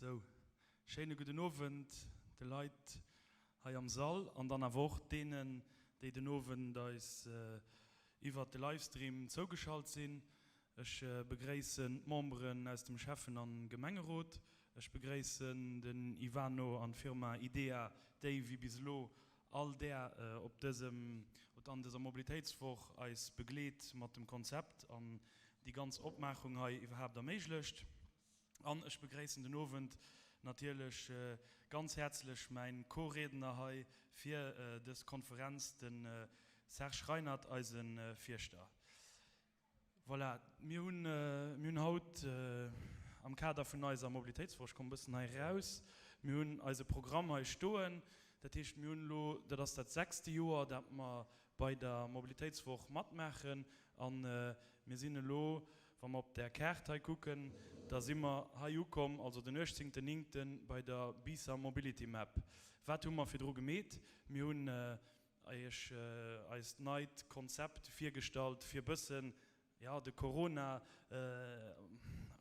Sou, schéine gudden Owend de Leit hei am Sall an dann awer och deenen, déi den Owend eis iwwert de Livestream zougeschalt sinn. Ech begréissen d'Memberen aus dem Schäffen an Gemengerot. Ech begréissen den Ivano an d'Firma IDEA, déi wéi bis elo all där op dësem oder an dëser Mobilitéitswoch eis begleet mat dem Konzept an déi ganz Opmaachung hei iwwerhaapt erméiglecht. An ech begréissen den Owend natierlech ganz häerzlech mäin Co-Riedner hei fir dës Konferenz, de Serge Reinert, eise Fierschter. Voilà, mir hunn, mir hunn haut am Kader vun eiser Mobilitéitswoch, ech kommen e bëssen hei eraus, mir hunn eise Programm hei stoen. Dat heescht, mir hunn elo, dat ass dat sechste Joer, dat mer bei der Mobilitéitswoch matmaachen a mir sinn elo, wa mer op där Kaart hei kucken, da si mer hei ukomm, also den 18.09. bei der Biisser Mobility Map. Wat hu mer virdru gemeet? Mir hunn Iech eist neit Konzept virgestallt fir bëssen, jo, de Corona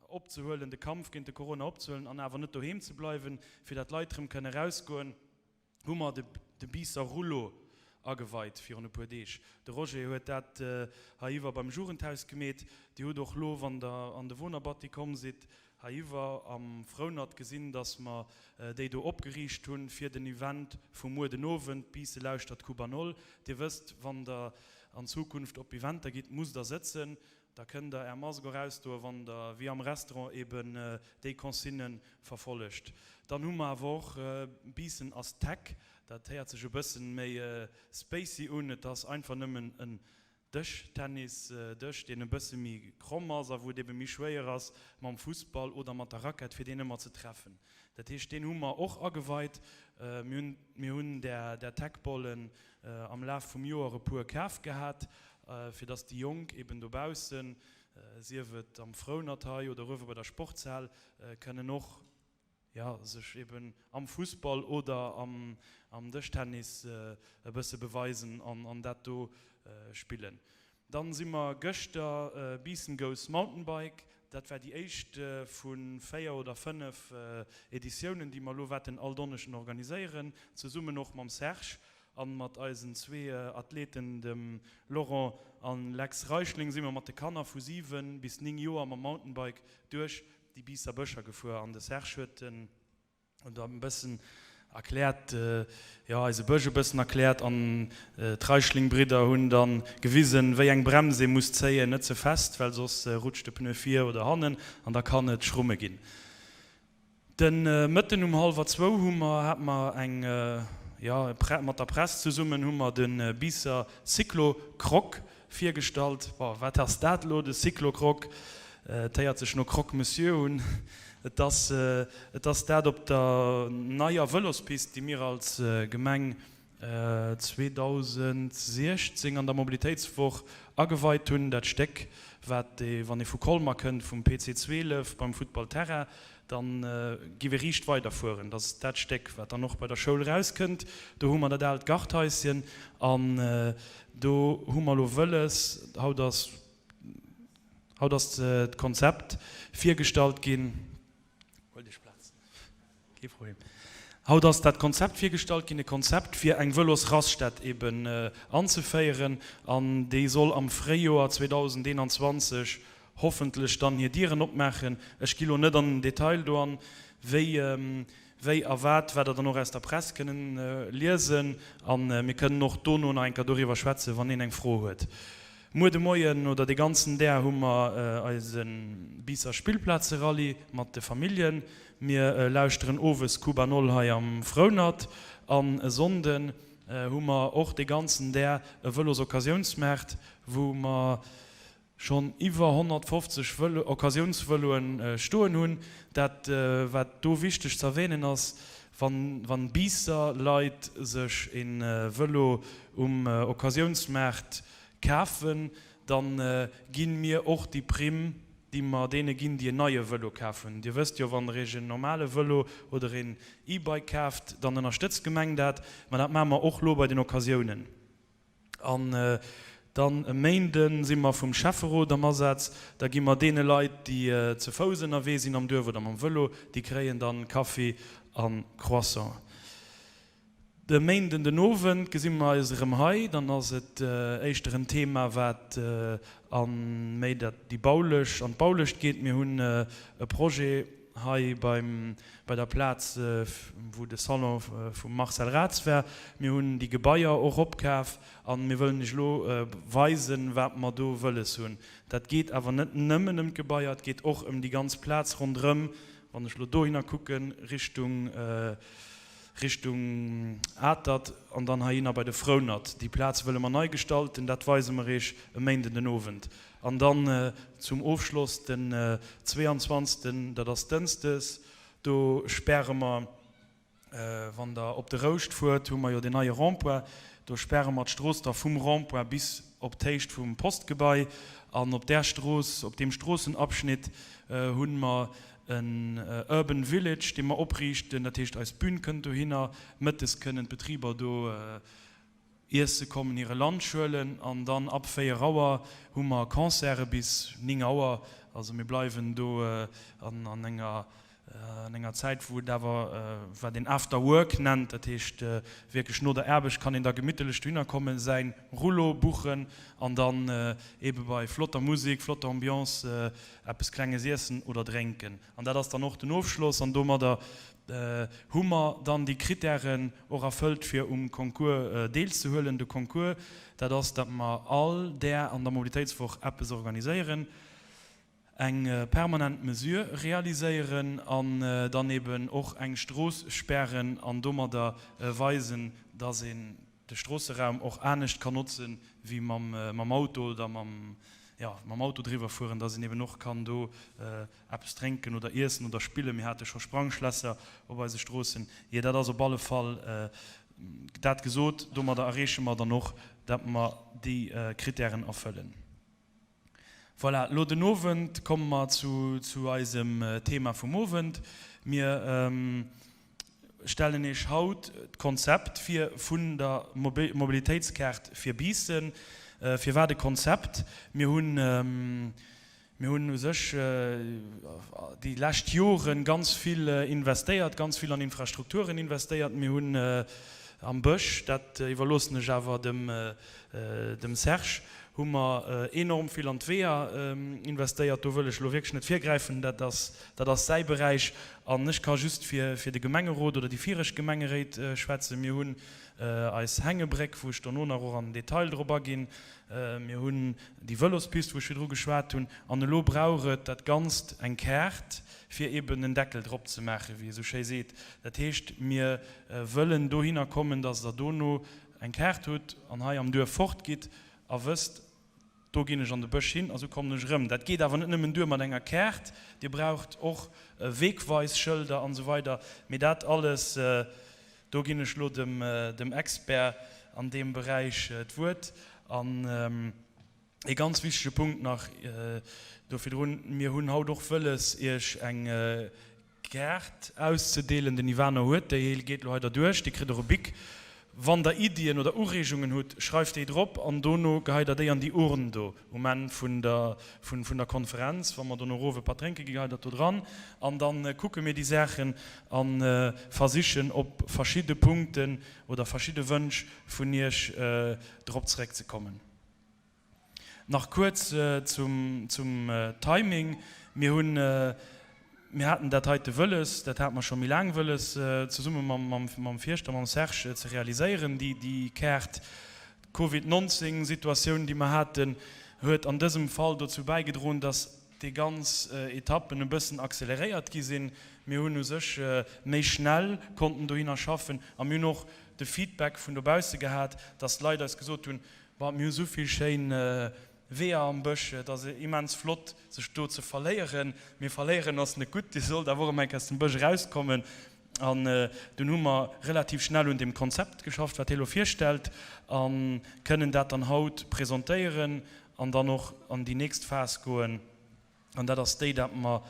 opzehuelen, de Kampf géint de Corona opzehuelen an awer net doheem ze bleiwen, fir dat d'Leit rëm kënne rausgoen, hu mer de Biisser Rouleau ageweit virun e puer Deeg. De Roger huet dat heiiwwer beim Jugendhaus gemeet. Dir hutt och lo, wann der an de Wonerbatti komm sidd, Heiriwwer am Frounert gesinn, dass mer déi do opgeriicht hunn fir den Event vu muer den Owend, Biisse lauschtert Kubanol. Dir wësst, wann der an Zukunft op Eventer gitt, musst der sëtzen. Da kënnt der är Mask och ausdoen, wann der wéi am Restaurant eben déi Consignë verfollegt. Dann hu mer awer och Biissen ass Tech. Dat héiert sech e bëssen méi spacey un. Et ass einfach nëmmen en Dëschtennis, Dësch deen e bësse méi kromm ass a wou et ebe méi schwéier ass mam Fussball oder mat der Rackett fir deen ëmmer ze treffen. Dat heescht deen hu mer och ageweit. Mir hunn mir hunn där där Teqballen am Laf vum Joer e puer kaf gehat, fir datt déi Jonk eben dobaussen, sief et am Frounert hei oder uewe bei der Sportshal, kënnen och jo, sech eben am Fussball oder am Dëschtennis e bësse beweisen an dat do spillen. Dann si mer gëschter Biissen Goes Mountainbike, dat war déi éischt vu 4 oder 5 Editiounen, déi mer elo waerten all Donneschden organiséieren, zesummen och mam Serge an mat eisen zwee Athleten, dem Laurent an Lex Reichling, si mer mat de Kanner vu 7 bis 9 Joer mam Mountainbike duerch déi Biisser Bëscher gefuer an de Serge huet den e bëssen erkläert, jo eise Bësch e bëssen erkläert an d'Reichling-Bridder hunn dann gewisen, wéi eng Brems ee muss zéien, net ze fest, well soss rutscht de Pneu vir oder hannen an da kann et schrumme ginn. De Mëtten um hallwer zwou hu mer, hate mer eng, jo, mat der Press zesummen hu mer de Biisser Cyclo-Croc Virgestallt. Bon, wat ass dat elo, de Cyclo-Croc? Et héiert sech no Croque Monsieur un. Et ass, et ass dat op der neier Vëlospist, déi mir als Gemeng 2016 an der Mobilitéitswoch ageweit hunn. Dat Stéck, wat ee, wann ee vu Colmer kënnt, vum PC 12 beim Futtballterrain, Dann giff ee riicht weiderfueren. Dat ass dat Stéck, wat dann och bei der Schoul erauskënnt. Do hu mer dat aalt Garthaischen an do hu mer elo wëlles, haut ass, haut ass d'Konzept virgestallt ginn, huelt Iech Plaz, kee Problem, haut ass dat Konzept virgestallt ginn, e Konzept fir eng Vëlosraststätt eben anzeféieren an déi soll am Fréijoer 2021 hoffentlech dann hir Dieren opmaachen. Ech gi lo net an den Detail do an, wéi, wéi a wat, wat Der dann och aus der Press kënnen liesen. A mir kënnen och dono nach eng Kéier doriwwer schwätzen, wann een eng Fro huet. Muer de Moien oder dee ganzen Dag hu mer eise Biisser Spillplazerallye mat de Familljen. Mir lauschteren owes Kubanol hei am Frounert. An e Sonnden hu mer och dee ganzen Dag e Vëlosoccasiounsmaart, wou mer schonn iwwer 150 Vëlo, Occasiounsvëloen stoen hunn. Dat wat do wichteg ze erwähnen ass, wann wann Biisser Leit sech een Vëlo um Occasiounsmaart kafen, dann ginn mir och déi Primm déi mer deene ginn déi en neie Vëlo kaf hunn. Dir wësst jo, wann der iech en normale Vëlo oder een E-Bike kaaft, dann ënnerstëtzt d'Gemeng dat. Mä dat maache mer och lo bei den Occasiounen. An. Dann e Méinde si mer vum Schäfferot am Asaz. Da gi mer deene Leit, déi ze Fouss ënnerwee sinn am Duerf oder mam Vëlo, déi kréien dann Kaffi a Croissant. De Méinden den Owend gesi mer eis erëm hei. Dann ass et éischter en Thema, wat a méi dat déi baulech, an d'Baulecht geet. Mir hunn e Projet hei beim, bei der Plaz, wou de Salon vum Marcel Raths war. Mir hunn déi Gebaier och opkaf a mir wëllen lech elo weisen, wat mer do wëlles hunn. Dat geet awer net nëmmen ëm d'Gebaier, et geet och ëm déi ganz Plaz ronderëm. Wann ech elo dohinner kucken, Richtung. Richtung Atert an dann heihinner bei de Frounert. Déi Plaz wëlle mer nei gestalten, dat weise mer Iech e Méinden den Owend. An dann zum Ofschloss den 22, dat ass Dënschdes, do späre mer, wann Der op de Rouscht fuert, hu mer jo deen neie Rond-point, do späre mer d'Strooss da vum Rond-point bis op d'Héicht vum Postgebai. An op där Strooss, op deem Stroossenabschnitt hu mer En Urban Village, dee mer opriichten, dat heescht eis Bühn kënnt dohinner, mëttes kënnen d'Betriber do iesse kommen, hire Lunch huelen an dann ab 4 Auer hu mer Concerte bis 9 Auer. Also mir bleiwen do an enger an enger Zäit, wou et awer, wat een After Work nennt, dat heescht wierklech no der Aarbecht kann een da gemittelech dohinner kommen, säin Rouleau buchen an dann eebe bei flotter Musek, flotter Ambiance eppes Klenges iessen oder drénken. An dat ass dann och den Ofschloss. An domadder hu mer dann déi Kritären och erfëllt, fir um Concours deelzehuelen. De Concours, dat ass, datt mer all där an der Mobilitéitswoch eppes organiséieren, eng permanent Mesure realiséieren an dann eben och eng Strooss spären an domadder weisen, datt een de Stroosseraum och anescht kann notzen, wéi mam Auto oder mam, jo, mam Auto driwwer fueren, dass een eben och kann do eppes drénken oder iessen oder spillen. Mir hate scho Sprangschlässer op eise Stroossen. Jee, dat ass op alle Fall dat gesot. Domadder erreeche mer dann och, dat mer déi Kritären erfëllen. Voilà, elo den Owend komme mer zu eisem Thema vum Owend. Mir stellen Iech haut d'Konzept vir vun der Mobilitéitskaart fir Biissen. Firwat e Konzept? Mir hunn mir hunn u sech déi lescht Jore ganz vill investéiert, ganz vill an Infrastrukturen investéiert. Mir hunn am Bësch, dat iwwerloossen ech awer dem dem Serge, hu mer enorm vill an d'Weeër investéiert. Do wëll ech elo wierklech net virgräifen, dat ass, dat ass säi Beräich. An ech ka just fir, fir de Gemengerot oder déi viregt Gemengeréit schwätzen. Mir hunn eis Hängebréck, wou ech dono nach och am Detail drop aginn. Mir hunn déi Vëlospist, wou ech virdru geschwat hunn. An elo brauch et dat Ganzt eng Kaart, fir eeben en Deckel drop ze maachen, wéi ee sou schéi seet. Dat heescht, mir wëllen dohinner kommen, dass Der dono eng Kaart hutt an hei am Duerf fortgitt a wësst, do ginn ech an de Bësch hin a sou kommen ech erëm. Dat geet awer net nëmmen duer mat enger Kaart, Dir braucht och Wegweisschëlder an esou weider. Mee dat alles, do ginn ech elo dem Expert an deem Beräich d'Wuert. An ee ganz wichtege Punkt nach do virdrun, Mir hunn haut och wëlles, Iech eng Kaart auszedeelen. Den Ivano huet déi, hie geet elo hei derduerch, Dir kritt och e Bic. Wann der Iddien oder Ureegungen hutt, schreift déi drop an dono geheit der déi an déi Urn do um Enn vun der vun der Konferenz. Wa mer dono erof e Patt drénke gi geheit der do dran an da kucke mir déi Saachen a versichen op verschidde Punkten oder verschidde Wënsch vun Iech drop zeréckzekommen. Nach kuerz zum Timing, Mir hunn, mir haten dat heite wëlles, dat hate mer scho méi laang wëlles, zesumme mam Fierschter, mam Serge ze realiséieren, déi Kaart. D'Covid 19 Situatioun, déi mer haten, huet an dësem Fall dozou bäigedroen, dass déi ganz Etappen e bëssen acceleréiert gi sinn. Mir hunn u sech méi schnell konnten dohinner schaffen a mir hunn och de Feedback vun dobausse gehat, dass d'Leit eis gesot hunn, Bon, mir hu souvill schéin Weeër am Bësch, et ass immens flott sech do ze verléieren. Mee verléieren ass net gutt, Dir sollt awer och ëm eng Kéier aus dem Bësch erauskommen. An dunn hu mer relativ schnell un deem Konzept geschafft, wat hie lo virstellt, a kënnen dat dann haut presentéieren an dann och an déi nächst Phas goen. An dat ass déi, dat mer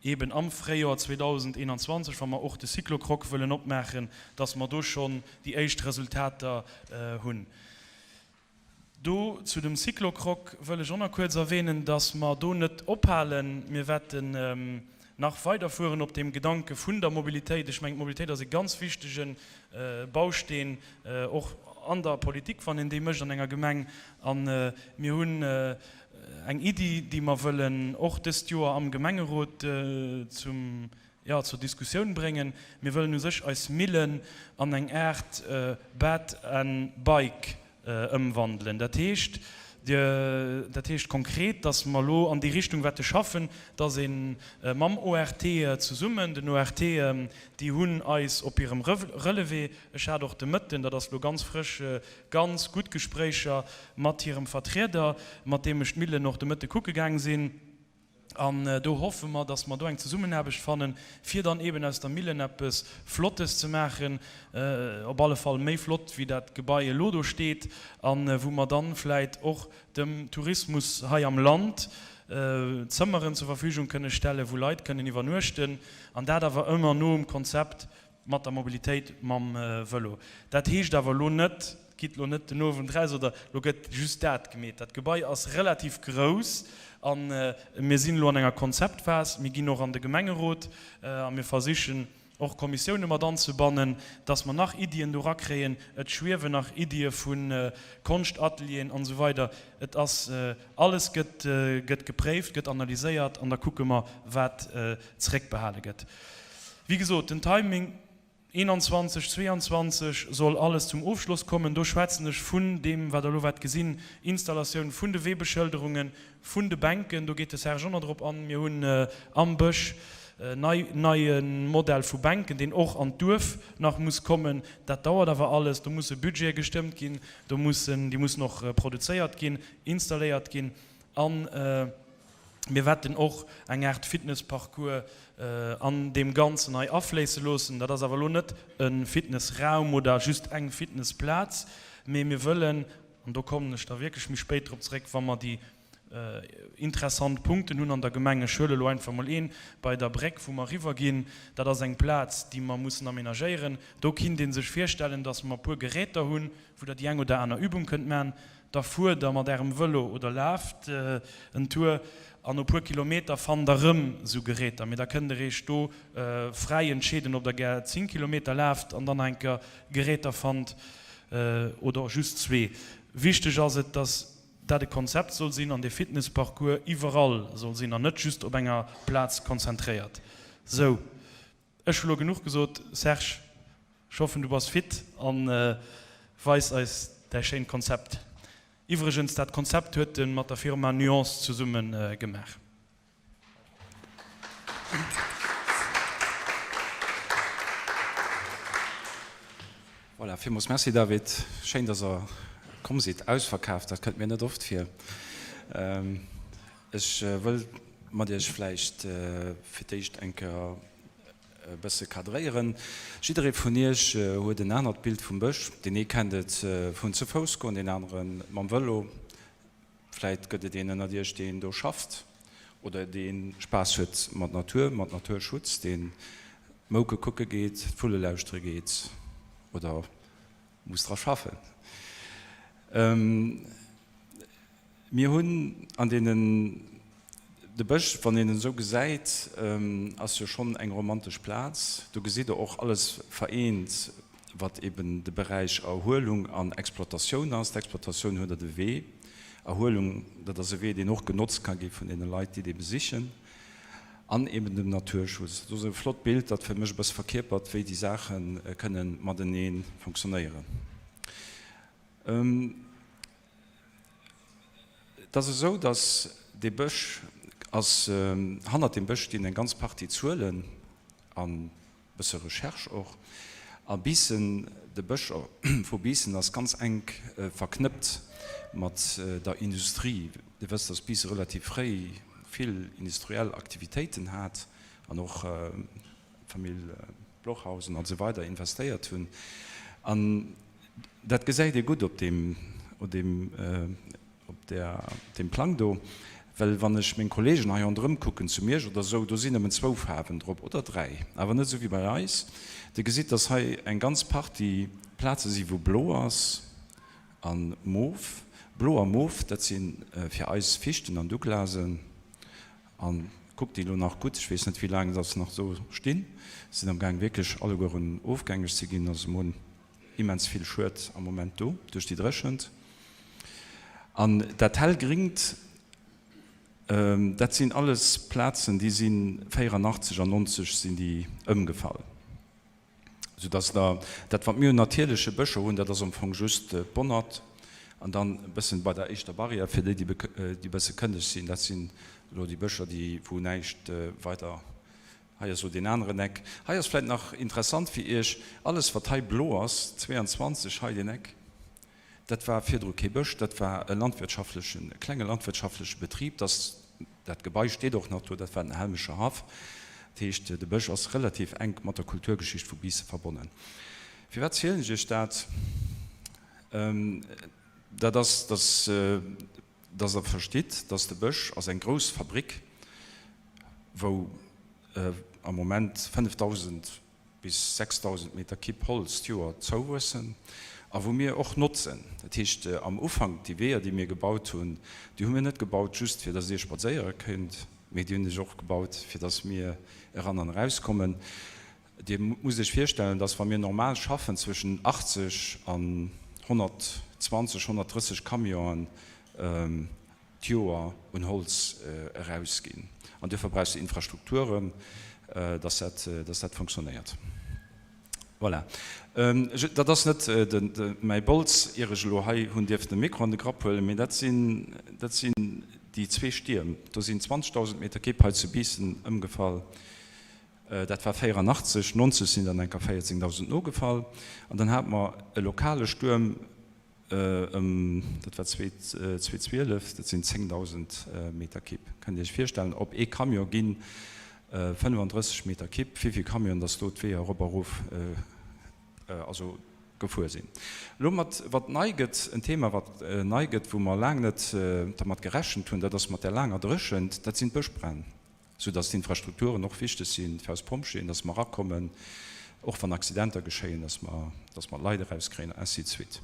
eeben am Fréijoer 2021, wa mer och de Cyclocroc wëllen opmaachen, dass mer do schonn déi éischt Resultater hunn. Do zu dem Cyclocroc wëll ech och nach kuerz erwähnen, dass mer do net ophalen. Mir wäerten nach weiderfueren op deem Gedanke vun der Mobilitéit. Ech mengen, d'Mobilitéit ass e ganz wichtege Bausteen och an der Politik, wann een déi mécht an enger Gemeng. A mir hunn eng Iddi, déi mer wëllen och dëst Joer am Gemengerot zum, jo, zur Diskussioun bréngen. Mir wëllen u sech eis Millen an eng Aart Bed and Bike ëmwandelen. Dat heescht, dat heescht konkret, dass mer elo an déi Richtung wäerte schaffen, dass ee mam ORT zesummen, den ORT, déi hunn eis op hirem Relevé, ech hat och de Mëtten, dat ass elo ganz frësch, ganz gutt Gespréicher mat hirem Vertrieder, mat deem ech d'Millen och de Mëtte kucke gaang sinn, An do hoffe mer, dass mer do eng Zesummenaarbecht fannen, fir dann eeben aus der Millen eppes Flottes ze maachen, op alle Fall méi flott wéi dat Gebai elo do steet, a wou mer dann vläit och dem Tourismus hei am Land Zëmmeren zur Verfügung kënne stellen, wou Leit kënnen iwwernuechten, an dat awer ëmmer nom Konzept Mat der Mobilitéit mam Vëlo. Dat heescht awer elo net, gitt elo net den Owend raus oder elo gëtt just dat gemeet. Dat Gebai ass relativ grouss a mir sinn elo an enger Konzeptphas. Mir ginn och an de Gemengerot a mir versichen och Kommissioune mat anzebannen, dass mer nach Iddien do rakréien. Et schwiewen nach Iddie vu Konschtatelieren an esou weider. Et ass, alles gëtt gëtt gepréift, gëtt analyséiert an da kucke mer, wat zeréckbehale gëtt. Wéi gesot, den Timing, 21, 22 soll alles zum Ofschloss kommen. Do schwätzen ech vun deem, wat Der elo waert gesinn, Installatioun vun de Weebeschëlderungen, vun de Bänken, do geet de Serge och nach drop an. Mir hunn am Bësch nei neie Modell vu Bänken, deen och an d'Duerf nach muss kommen. Dat dauert awer alles, do musse Budgete gestëmmt ginn, do mussen, déi mussen och produzéiert ginn, installéiert ginn an, Mir wäerten och eng Aart Fitnessparcours an deem Ganzen hei afléisse loossen. Dat ass awer elo net e Fitnessraum oder just eng Fitnessplaz, mee mir wëllen, an do kommen ech da wierklech méi spéit drop zréck, wa mer déi interessant Punkten hunn an der Gemeng, ech huele elo einfach mol een, bei der Bréck, wou mer eriwwerginn, dat ass eng Plaz, déi mer mussen aménagéieren. Do kinnt ee sech virstellen, dass mer e puer Geräter hunn, wou Der déi eng oder aner Übung kënnt maachen. Da fuert der mat ärem Vëlo oder laaft en Tour an no puer Kilometer fannt der rëm sou Geräter. Mee da kënnt der iech do fräi entscheeden, ob der gär 10 Kilometer laaft an dann nach eng Kéier Geräter fannt oder just zwee. Wichteg ass et, dass dat e Konzept soll sinn an dee Fitnessparcours iwwerall soll sinn an net just op enger Plaz konzentréiert. Sou. Ech hu lo genuch gesot, Serge, ech hoffen du bass fit an weis eis däi schéint Konzept. Iwwregens, dat Konzept huet en mat der Firma Nuance zesummen gemaach. Voilà, villmools Merci David, schéin dass der komm sidd. Ausverkaaft, dat kënnt mir net oft vir. Ech wëll mat Iech vläicht fir d'éischt eng Kéier e bësse cadréieren. Jidderee vun Iech huet en anert Bild vum Bësch. Deen ee kennt et vun ze Fouss goen, deen anere mam Vëlo. Vläicht gëtt et een ënnert Iech, deen do schafft oder dee Spaass huet mat Natur, mat Naturschutz, deen d'Mouke kucke geet, d'Vulle lauschtere geet oder muss dra schaffen. Mir hunn an deenen, de Bësch, wann een en esou gesäit, ass jo schonn eng romantesch Plaz. Do gesitt Der och alles vereent, wat eben de Beräich Erhuelung an Exploitatioun ass. D'Exploitatioun huet Der de Wee, Erhuelung, dat ass e Wee, deen och genotzt ka gi vun deene Leit, déi dee besichen, an eben dem Naturschutz. Dat ass e flott Bild, dat fir mech e bësse verkierpert, wéi déi Saache kënnen matenee funktionéieren. Et ass esou, datt dee Bësch ass, hannert deem Bësch stinn eng ganz Partie Zuelen an e bësse Recherche och. A Biissen, de Bësch vu Biissen ass ganz enk verknëppt mat der Industrie. Dir wësst, datt Biisse relativ fréi vill industriell Aktivitéiten hat an och d'Famill Blochhausen an esou weider investéiert hunn. An dat gesäit ee gutt op deem, op deem, op där, op deem Plang do, well wann ech meng Kollegen hei ronderëm kucken, zu Miersch oder esou, do sinn nëmmen zwou Faarwen drop oder dräi, awer net esou wéi bei eis. Dir gesitt, dass hei eng ganz Partie Plaze si wou blo ass a mof. Blo a mof, dat si fir eis Fichten an Douglasen. A kuckt déi elo nach gutt, ech weess net, wéi laang datt se nach do stinn. Se sinn am Gaang wierklech allegueren ofgängeg ze ginn. Also mer hunn immens vill Schued am Moment do duerch déi Dréchent. An dat hellgringt, dat sinn alles Plazen, déi si 84 an 90 sinn déi ëmgefall. Soudass der dat, wat mir un natierleche Bëscher hunn, dat ass am Fong just d'Bonnert an dann e bëssen bei der éischter Barrière, fir déi, déi e bësse kënneg sinn, dat sinn elo déi Bëscher, déi, wou näischt weider. Hei ass elo deen aneren Eck. Hei ass vläicht nach interessant fir Iech, alles wat hei blo ass, 22, hei deen Eck, Dat war virdru kee Bësch, dat war e landwirtschaftlechen, e klenge landwirtschaftleche Betrib. Dass dat Gebai steet och nach do, dat war den Helmecher Haff. Dat heescht, de Bësch ass relativ enk mat der Kulturgeschicht vu Biissen verbonnen. Firwat zielen ech Iech dat? Dat ass, dass dass Der verstitt, dass de Bësch ass eng grouss Fabrik, wou am Moment 5.000 bis 6.000 Meter Kibb Holz d'Joer zouwuessen a wou mir och notzen. Dat heescht, am Ufank, déi Weeër, déi mir gebaut hunn, déi hu mir net gebaut just fir datt Dir spadséiere kënnt, mee déi hunn ech och gebaut, fir datt mir eran an erauskommen. Dir musst Iech virstellen, datt wa mir normal schaffen, zwëschen 80 an 120, 130 Camionen d'Joer un Holz erausginn. An duerfir brauchs de Infrastrukturen, dass dat, dass dat funktionéiert. Voilà. Dat ass net de mäi Bolz, ier ech elo hei hunn dierfen de Mikro an de Grapp huelen, mee dat sinn, dat sinn déi zwee Stierm. Do sinn 20.000 Meter Kibb hei zu Biissen ëmgefall. Dat war 84, 90 sinn dann enker 14.000 nogefall. An dann hate mer e lokale Stuerm, Ëm, dat war 2012, dat sinn 10.000 Meter Kibb. Kënnt Dir Iech virstellen, op ee Camion gi 35 Meter Kibb, wéi vill Camionen dass do d'Weeër erop a erof, also gefuer sinn. Elo mat, wat nei gëtt, en Thema wat nei gëtt, wou mer laang net dermat gerechent hunn, dat ass mat där laanger Dréchent, dat sinn d'Bëschbränn. sou dass d'Infrastrukturen och wichteg sinn fir eis Pompjeeën, dass mer erakommen, och wann Accidenter geschéien, dass mer, dass mer d'Leit erauskréien, ainsi de suite.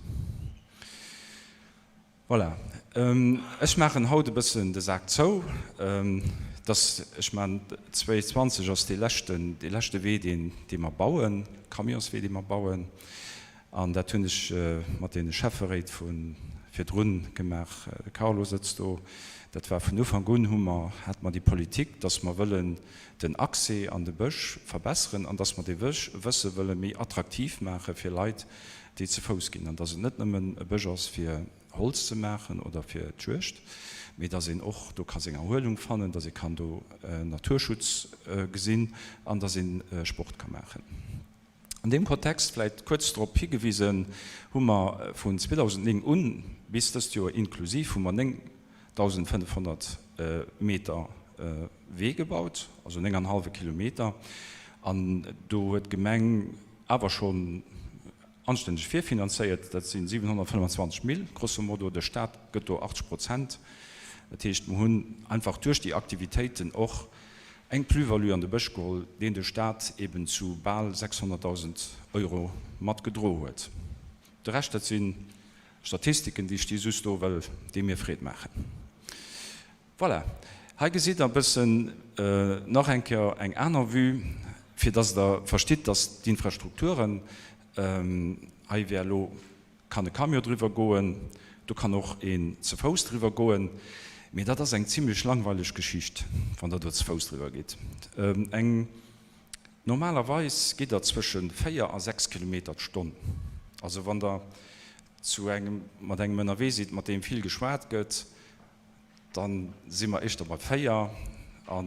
Voilà. Ech maachen haut e bëssen de Sak zou, dass, ech man, 2020 ass dee leschten, dee leschte Wee, deen, dee mer bauen, Camionswee, dee mer bauen. An dat hunn ech mat deene Schäfferéit vu virdrun gemaach. De Carlo sëtzt do. Dat war vun Ufank un hu mer, hate mer déi Politik, dass mer wëllen den Accès an de Bësch verbesseren an dass mer dee Bësch e bësse wëlle méi attraktiv maache fir Leit, déi ze Fouss ginn. An dass et net nëmmen e Bësch ass fir Holz ze maachen oder fir d'Juegd, mee dass een och do ka seng Erhuelung fannen, dass ee kann do Naturschutz gesinn an dass ee Sport ka maachen. An deem Kontext vläicht kuerz drop higewisen, hu mer vun 2009 un bis dëst Joer inklusiv hu mer 9.500 Meter Wee gebaut, also néng an hallwe Kilometer. An do huet d'Gemeng awer schonn anstänneg virfinanzéiert, dat si 725 Mille grosso modo. De Stat gëtt do 80 Prozent. Dat heescht, mer hunn einfach duerch déi Aktivitéiten och eng Plus-value an de Bësch geholl, deen de Stat eben zu bal 600.000 Euro mat gedro huet. De Rescht, dat si Statistiken, déi sti just do, well déi mir Freed maachen. Voilà, hei gesitt Der e bëssen nach eng Kéier eng aner Vue, fir dass Der verstitt, dass d'Infrastrukturen, hei wär elo Kann e Camion driwwer goen, do kann och een ze Fouss driwwer goen, mee dat ass eng zimlech langweileg Geschicht, wann der do ze Fouss driwwer gitt. Eng normalerweis gitt der zwësche 4 a 6 Kilometer d'Stonn. Also wann der zu engem mat engem ënnerwee sidd, mat deem vill geschwat gëtt, da si mer éischter bei 4 a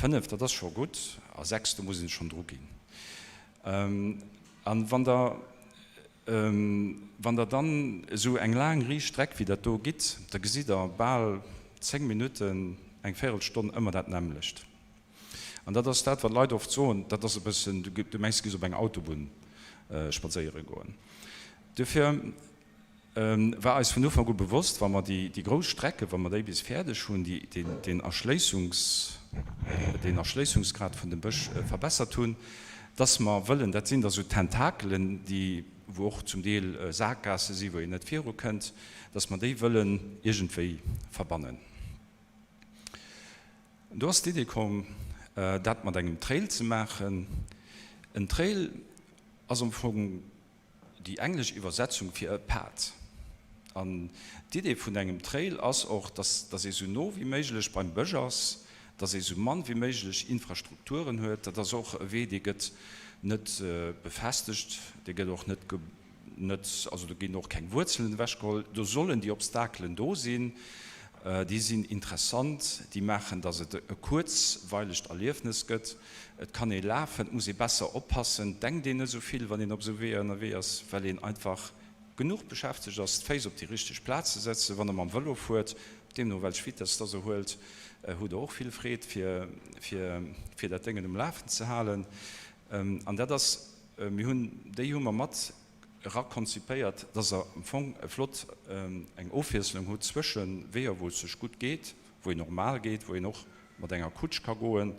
5, dat ass scho gutt, a 6, do muss een schonn dru ginn. An wann der, wann der dann esou eng laang riicht Streck wéi dat do gitt, da gesitt der bal 10 Minutten, eng Véirelstonn ëmmer dat nämmlecht. An dat ass dat, wat d'Leit oft soen, dat ass e bëssen, du mengs, du giss op eng Autobunn spadséiere goen. Duerfir war eis vun Ufank u bewosst, wa mer déi grouss Strecke, wa mer déi bis fäerdeg hunn, déi den Erschléissungs, den Erschléissungsgrad vun dem Bësch verbessert hunn, dass mer wëllen, dat sinn da sou Tentakelen, déi. wou och zum Deel Sakgaasse si wou een net viru kënnt, datt mer déi wëllen iergendwéi verbannen. Do ass d'Idee komm, dat mat engem Trail ze maachen. En Trail ass am Fong déi englesch Iwwersetzung fir e Pad. An d'Idee vun engem Trail ass och, dass dass ee sou no wéi méiglech beim Bësch ass, dass ee sou mann wéi méiglech Infrastrukturen huet. Dat ass och e Wee, dee gëtt net befestegt, dee gëtt och net net, also do ginn och keng Wuerzelen ewechgeholl. Do sollen déi Obstakelen do sinn, déi sinn interessant, déi maachen, dass et e kuerzweilegt Erliefnes gëtt. Et kann ee lafen, et muss ee besser oppassen, et denkt een net esou vill, wann een op esou Weeër ënnerwee ass, well een einfach genuch beschäftegt ass, d'Féiss op déi richteg Plaz ze setzen. Wann Der mam Vëlo fuert, deemno welch Vitess dass Der huelt, hutt Der och vill Freed, fir, fir, fir dat Déngen um Lafen ze halen. An dat ass, mir hunn, déi hu mer mat erakonzipéiert, dass Der am Fong e flott, eng Ofwiesslung hutt zwësche Weeër, wou et sech gutt geet, wou een normal geet, wou een och mat enger Kutsch ka goen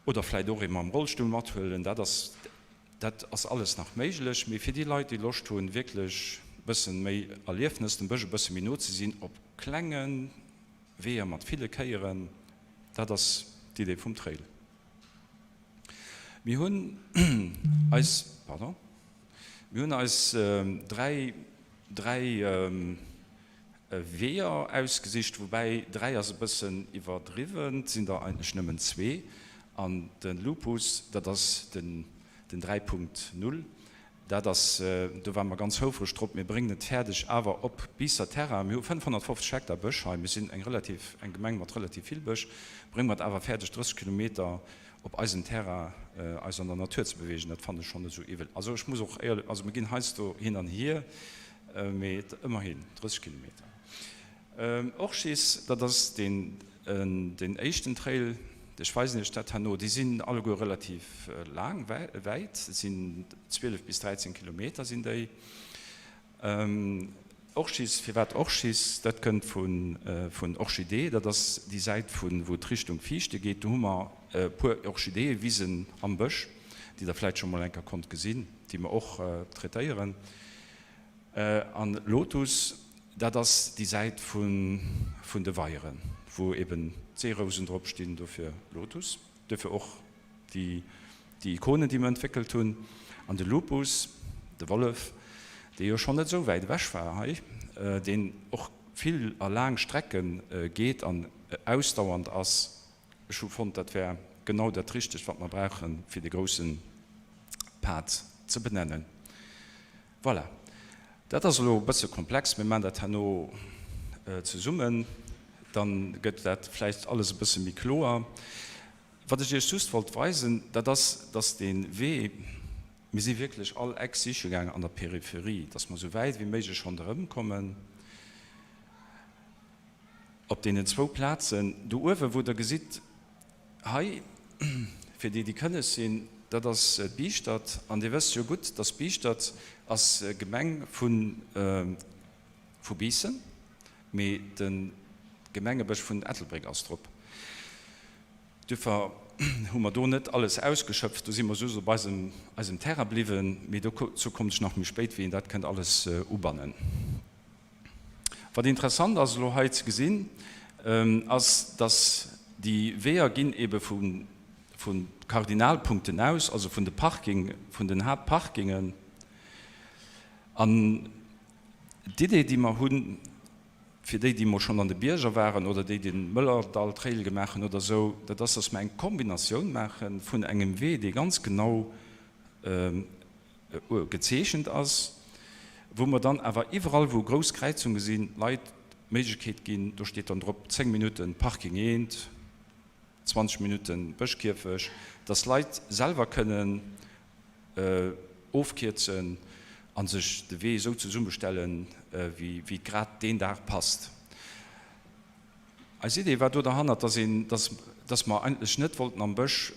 oder vläit och ee mam Rollstull mathuelen, dat ass, dat ass alles nach méiglech. Mee fir déi Leit, déi Loscht hunn, wierklech e bëssen méi Erliefnes, dem Bësch e bësse méi no ze sinn, op klenge Weeër mat ville Kéieren, dat ass d'Idee vum Trail. Mir hunn eis, pardon, mir hunn eis dräi, dräi Weeër ausgesicht, woubäi 3 ass e bëssen iwwerdriwwen, et sinn der eigentlech nëmmen zwee, an de Lupus, dat ass den 3.0, dat ass, do ware mer ganz houfreg drop, mir bréngen et fäerdeg awer op Biisser Terrain, mir hu 550 Hektar Bësch hei, mir sinn eng relativ, eng Gemeng mat relativ vill Bësch, brénge mer et awer fäerdeg 30 Kilometer op eisem Terrain eis an der Natur ze beweegen, dat fannen ech schonn net esou iwwel. Also ech muss och éierlech, also mir ginn heiansdo hin an hier, Mee ëmmerhin 30 Kilometer. Orchis, dat ass deen éischten Trail, ech weisen Iech dat herno. Déi sinn alleguer relativ laang, wäit, et sinn 12 bis 13 Kilometer sinn déi. Orchis, firwat Orchis? Dat kënnt vun Orchidee, dat ass déi Säit vu wou et Richtung Viichte geet. Do hu mer e puer Orchideeëwisen am Bësch, déi Der vläicht scho mol eng Kéier konnt gesinn, déi mer och traitéieren. An Lotus, dat ass déi Säit vun de Weieren, wou eben d'Seerousen drop stinn, dofir Lotus, duerfir och déi Ikonen, déi mer entwéckelt hunn. An de Lupus, de Wollef, dee jo schonn net esou wäit ewech war hei, deen och vill a laang Strecke geet an ausdauernd ass, Ech hu fonnt, dat wär genau dat Richtegt, wat mer brauchen, fir de grousse Pad ze benennen. Voilà. Dat ass elo e bësse komplex. Mir maachen dat herno zesummen, da gëtt dat vläicht alles e bësse méi kloer. Wat ech Iech just wollt weisen, dat ass, dass dee Wee, mir si wierklech all Eck siche gaangen an der Peripherie, dass mer esou wäit wéi méiglech ronderëm kommen. Op deenen zwou Plazen do uewen, wou Der gesitt, hei, fir déi, déi kënneg sinn, dat ass Biischtert. An Dir wësst jo gutt, dass Biischtert ass Gemeng vu Biissen, mee de Gemengebësch vun Ettelbréck ass drop. Duerfir hu mer do net alles ausgeschöpft, do si mer just op eisem, eisem Terrain bliwwen. Mee dozou kommen ech nach méi spéit, wéi een dat kënnt alles ubannen. Wat interessant ass elo hei ze gesinn, ass, dass déi Weeër ginn ebe vu Kardinalpunkten aus, also vun de Parking, vun den Haaptparkingen. An d'Idee, déi mer hunn, fir déi, déi emol schonn an de Bierger waren oder déi de Mëllerdall-Trail gemaach hunn oder esou, dat ass, dass mer eng Kombinatioun maache vun engem Wee, dee ganz genau gezeechent ass, wou mer dann awer iwwerall, wou grouss Kräizunge sinn, Leit d'Méiglechkeet ginn, do steet dann drop 10 Minutten Parking eent, 20 Minutten Bëschkierfech, dass Leit selwer kënnen ofkierzen a sech de Wee esou zesummestellen, wéi et grad deen Dag passt. Eis Idee war do derhannert, dass een, dass, dass mer eigentlech net wollten am Bësch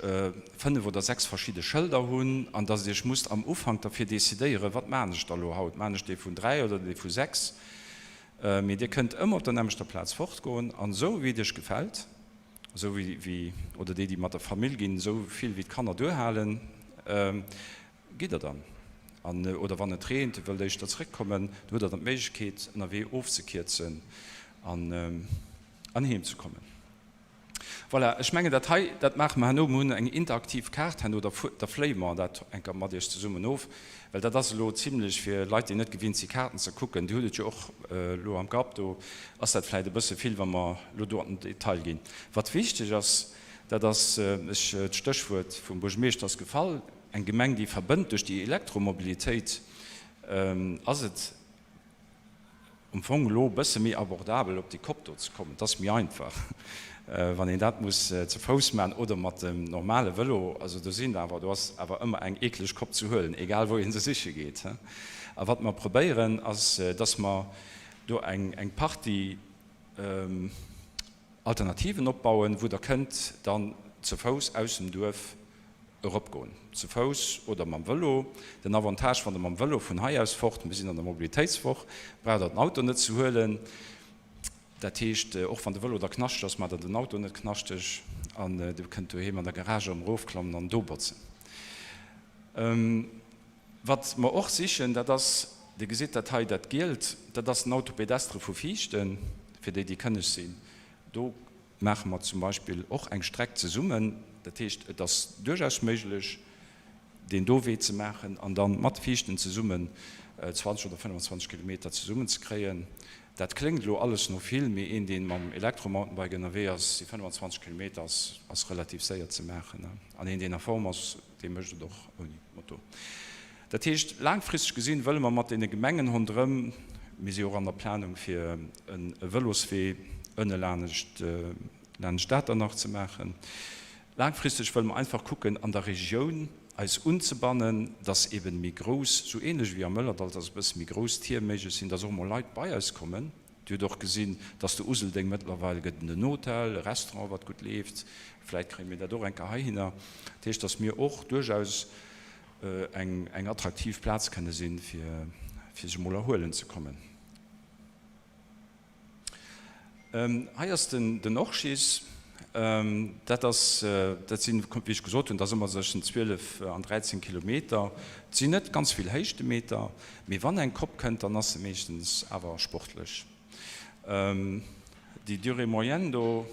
5 oder 6 verschidde Schëlder hunn an dass Dir Iech musst am Ufank derfir decidéieren, wat maachen ech da elo haut, maachen ech dee vun 3 oder dee vu 6? Mee Dir kënnt ëmmer op der nämmlechter Plaz fortgoen an esou wéi et Iech gefält, esou wéi, wéi, oder déi, déi mat der Famill ginn, esou vill wéi d'Kanner duerhalen, gitt Der dann. An, oder wann et reent, Dir wëllt éischter zréckkommen, do hutt Der dann d'Méiglechkeet, ënnerwee ofzekierzen an an heem ze kommen. Voilà, ech mengen, dat hei, dat maache mer herno. Mir hunn eng interaktiv Kaart herno, da da fléie mer dat eng Kéier mat Iech zesummen of, well dat ass elo zimlech fir Leit, déi net gewinnt si Kaarten ze kucken, Dir hutt et jo och elo am Grapp, do ass dat vläicht e bësse vill, wa mer elo do an den Detail ginn. Wat wichteg ass, dat ass, ech, d'Stéchwuert vum Buergermeeschter ass gefall, Eng Gemeng, déi verbënnt. Duerch déi Elektromobilitéit ass et am Fong elo e bësse méi abordabel, op déi Kopp do ze kommen. Et ass méi einfach, wann een dat muss ze Fouss maachen oder mat dem normale Vëlo. Also do sinn awer, do ass awer ëmmer eng eekleg Kopp ze huelen, egal wou ee se siche geet. A wat mer probéieren, ass, dass mer do eng Partie Alternativen opbauen, wou Der kënnt dann ze Fouss aus dem Duerf eropgoen, ze Fouss oder mam Vëlo. Den Avantage, wann Der mam Vëlo vun hei aus fort, mir sinn an der Mobilitéitswoch, braucht Der den Auto net ze huelen. Dat heescht, och wann de Vëlo da knaschteg ass, maacht Der den Auto net knaschteg an Dir kënnt doheem an der Garage erëm erofklammen an do botzen. Wat mer och sichen, dat ass, Dir gesitt dat hei, dat Gielt, dat ass den Autopédestre vu Viichten, fir déi, déi kënneg sinn. Do maache mer zum Beispill och eng Streck zesummen. Dat heescht, et ass duerchaus méiglech, deen do Wee ze maachen an da mat Viichten zesummen 20 oder 25 Kilometer zesummen ze kréien. Dat kléngt elo alles no vill, mee een, dee mam Elektro-Mountainbike ënnerwee ass, si 25 Kilometer ass relativ séier ze maachen. An een, deen a Form ass, dee mécht et och ouni Moto. Dat heescht, laangfristeg gesinn wëlle mer mat deene Gemengen ronderëm, mir si och an der Planung fir e Vëloswee ënne laanescht laanescht Stater nach ze maachen, laangfristeg wëlle mer einfach kucken an der Regioun eis unzebannen, dass eben méi grouss, sou ähnlech wéi am Mëllerdall, dass e bësse méi grouss Tier méiglech sinn, dass och emol Leit bei eis kommen. Dir hutt och gesinn, dass zu Useldeng mëttlerweil gëtt en Hotel, e Restaurant, wat gutt leeft. Vläit kréie mir dat och eng Kéier heihinner. Dat heescht, dass mir och duerchaus eng eng attraktiv Plaz kënne sinn, fir fir sech emol erhuelen ze kommen. Hei ass den den Orchis. Dat ass, dat sinn, wéi ech gesot hunn, dat ass ëmmer zwëschen 12 an 13 Kilometer. Et sinn net ganz vill Héichtemeter. Mee wann eng Kopp kënnt, dann ass se meeschtens awer sportlech. Déi Durée moyenne do,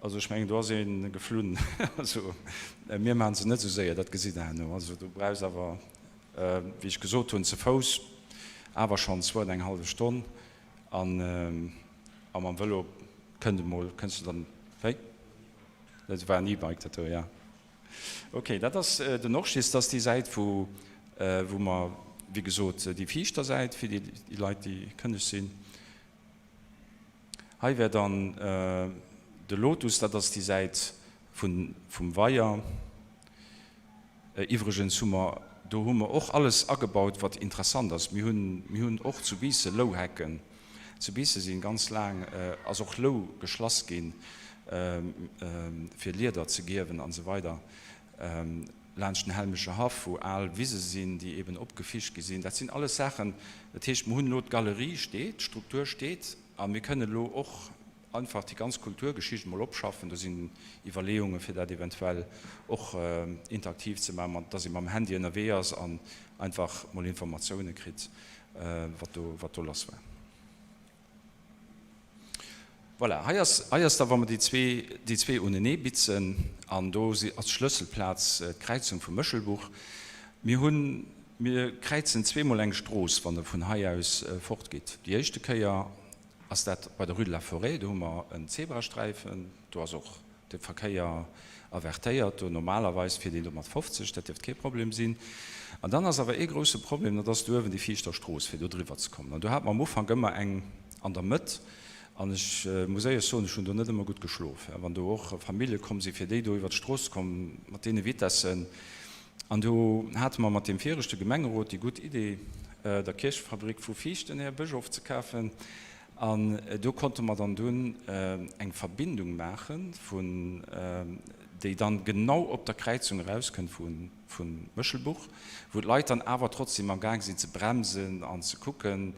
also ech mengen do ass ee geflunn. Also mir maachen se net esou séier, dat gesitt Der herno. Also du brauchs awer, wéi ech gesot hunn, ze Fouss awer schonn zwou an eng hallef Stonn an a mam Vëlo kënnt emol, kënns du dann, wéi? Dat war en E-Bike dat do, jo. Ok, dat ass den Orchis, dat ass déi Säit, wou wou mer, wéi gesot, déi viischter Säit, fir déi Leit, déi kënneg sinn. Hei wär dann de Lotus, dat ass déi Säit vun vum Weier. Iwwregens hu mer, do hu mer och alles agebaut, wat interessant ass. Mir hunn, mir hunn och zu Biissen Louhecken. Zu Biissen si ganz laang, ass och Lou geschlass ginn, fir Lieder ze gierwen an esou weider laanscht den Helmecher Haff, wou al Wise sinn, déi eben opgeficht gi sinn. Dat sinn alles Saachen, dat heescht, mer hunn elo, d'Galerie steet, d'Struktur steet a mir kënnen elo och einfach déi ganz Kulturgeschicht emol opschaffen. Do sinn Iwwerleeungen, fir dat eventuell och interaktiv ze maachen, dass ee mam Handy ënnerwee ass an einfach mol Informatioune kritt, wat do, wat do lass war. Voilà, hei ass, hei ass da, wa mer déi zwee, déi zwee unenee bitzen, an do si, ass d'Schlësselplaz d'Kräizung vum Méchelbuch. Mir hunn, mir kräizen zweemol eng Strooss, wann Der vun hei aus fortgitt. Déi éischte Kéier ass dat bei der Rue de la Forêt, do hu mer en Zebrasträifen, do ass och de Verkéier avertéiert, do normalerweis fiert een do mat 50, dat dierft kee Problem sinn. An dann ass awer ee grousse Problem, dat ass do uewen déi Viichter Strooss, fir do driwwer ze kommen. An do hate mer am Ufank ëmmer eng an der Mëtt an ech muss éierlech soen, ech hunn do net ëmmer gutt geschlof, wann do och Famillje komm sinn, fir déi do iwwert d'Strooss ze kommen, mat deene Vitessen. An do hate mer mat deem viregte Gemengerot déi gutt Idee, der Kierchefabrik vu Viichten hir Bësch ofzekafen. An do konnte mer dann dunn eng Verbindung maache vun, déi dann genau op der Kräizung erauskënnt vu Méchelbuch, wou d'Leit dann awer trotzdem am Gaang sinn ze bremsen an ze kucken,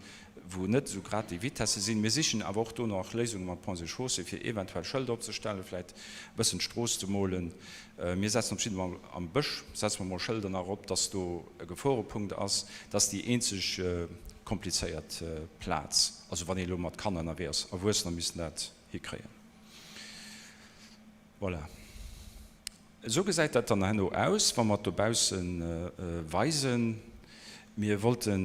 Wou net esou grad déi Vitesse sinn. Mir sichen awer och do nach Léisunge mat Ponts et Chaussées, fir eventuell Schëlder opzestellen, vläicht e bëssen d'Strooss ze molen. Mir setzen op jidde Fall am Bësch setze mer mol Schëlder nach op, dass do e Geforepunkt ass. Dat ass déi eenzeg komplizéiert Plaz, also wann ee elo mat Kanner ënnerwee ass. Erwuessener missten dat hikréien. Voilà. Esou gesäit dat dann herno aus, wa mer et dobausse weisen. Mir wollte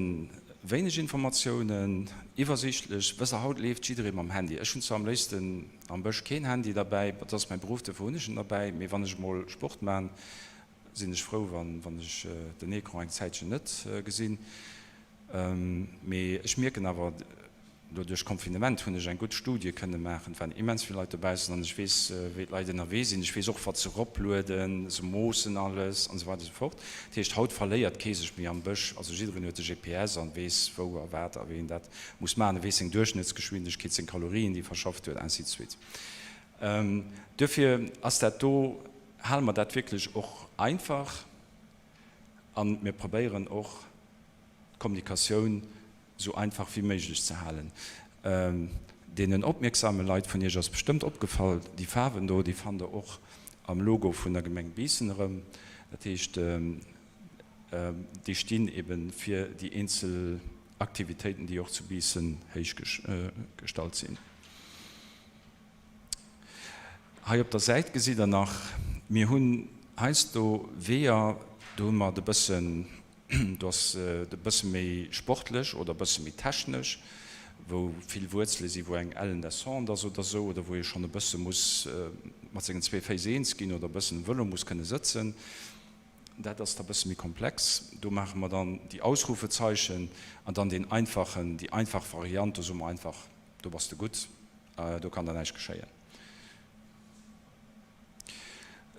wéineg Informatiounen, iwwersiichtlech. Wësst Der, haut leeft jidderee mam Handy. Ech hunn zwar am léifsten am Bësch keen Handy derbäi, dat ass mäi Beruff, dofir hunn ech en derbäi, mee wann ech emol Sport maachen, sinn ech frou, wann ech den Ecran eng Zäitchen net gesinn. Mee ech mierken awer, elo duerch Confinement hunn ech eng gutt Studie kënne maachen, et waren immens vill Leit dobaussen an ech weess, wéi d'Leit ënnerwee sinn, ech weess och, wat se eroplueden, se moossen alles an esou weider esou fort. Dat heescht, haut verléiert kee sech méi am Bësch, also jiddereen huet de GPS an weess, wou a wat a wéi en dat muss maachen, e weess seng Duerchschnëttsgeschwindegkeet, seng Kalorien, déi e verschafft huet, ainsi de suite. Duerfir ass dat do, hale mer dat wierklech och einfach a mir probéieren och, d'Kommunikatioun esou einfach wéi méiglech ze halen. Deenen opmierksame Leit vun Iech ass bestëmmt opgefall, déi Faarwen do, déi fannt der och am Logo vun der Gemeng Biissen erëm. Dat heescht, déi stinn ebe fir déi eenzel Aktivitéiten, déi och zu Biissen héich gestallt sinn. Hei op der Säit gesitt der nach, mir hunn heiansdo Weeër, do hu mer et e bëssen, do ass et e bësse méi sportlech oder e bësse méi technesch, wou vill Wuerzele sinn, wou eng ellen Descente ass oder esou, oder wou ee schonn e bësse muss mat sengen zwee Féiss eens ginn oder e bëssen um Vëlo muss kënne sëtzen. Dat ass da e bësse méi komplex. Do maache mer dann déi Ausrufezeichen an dann deen einfachen, déi einfach Variant, do soe mer einfach, do bass de gutt. Do kann dann näischt geschéien.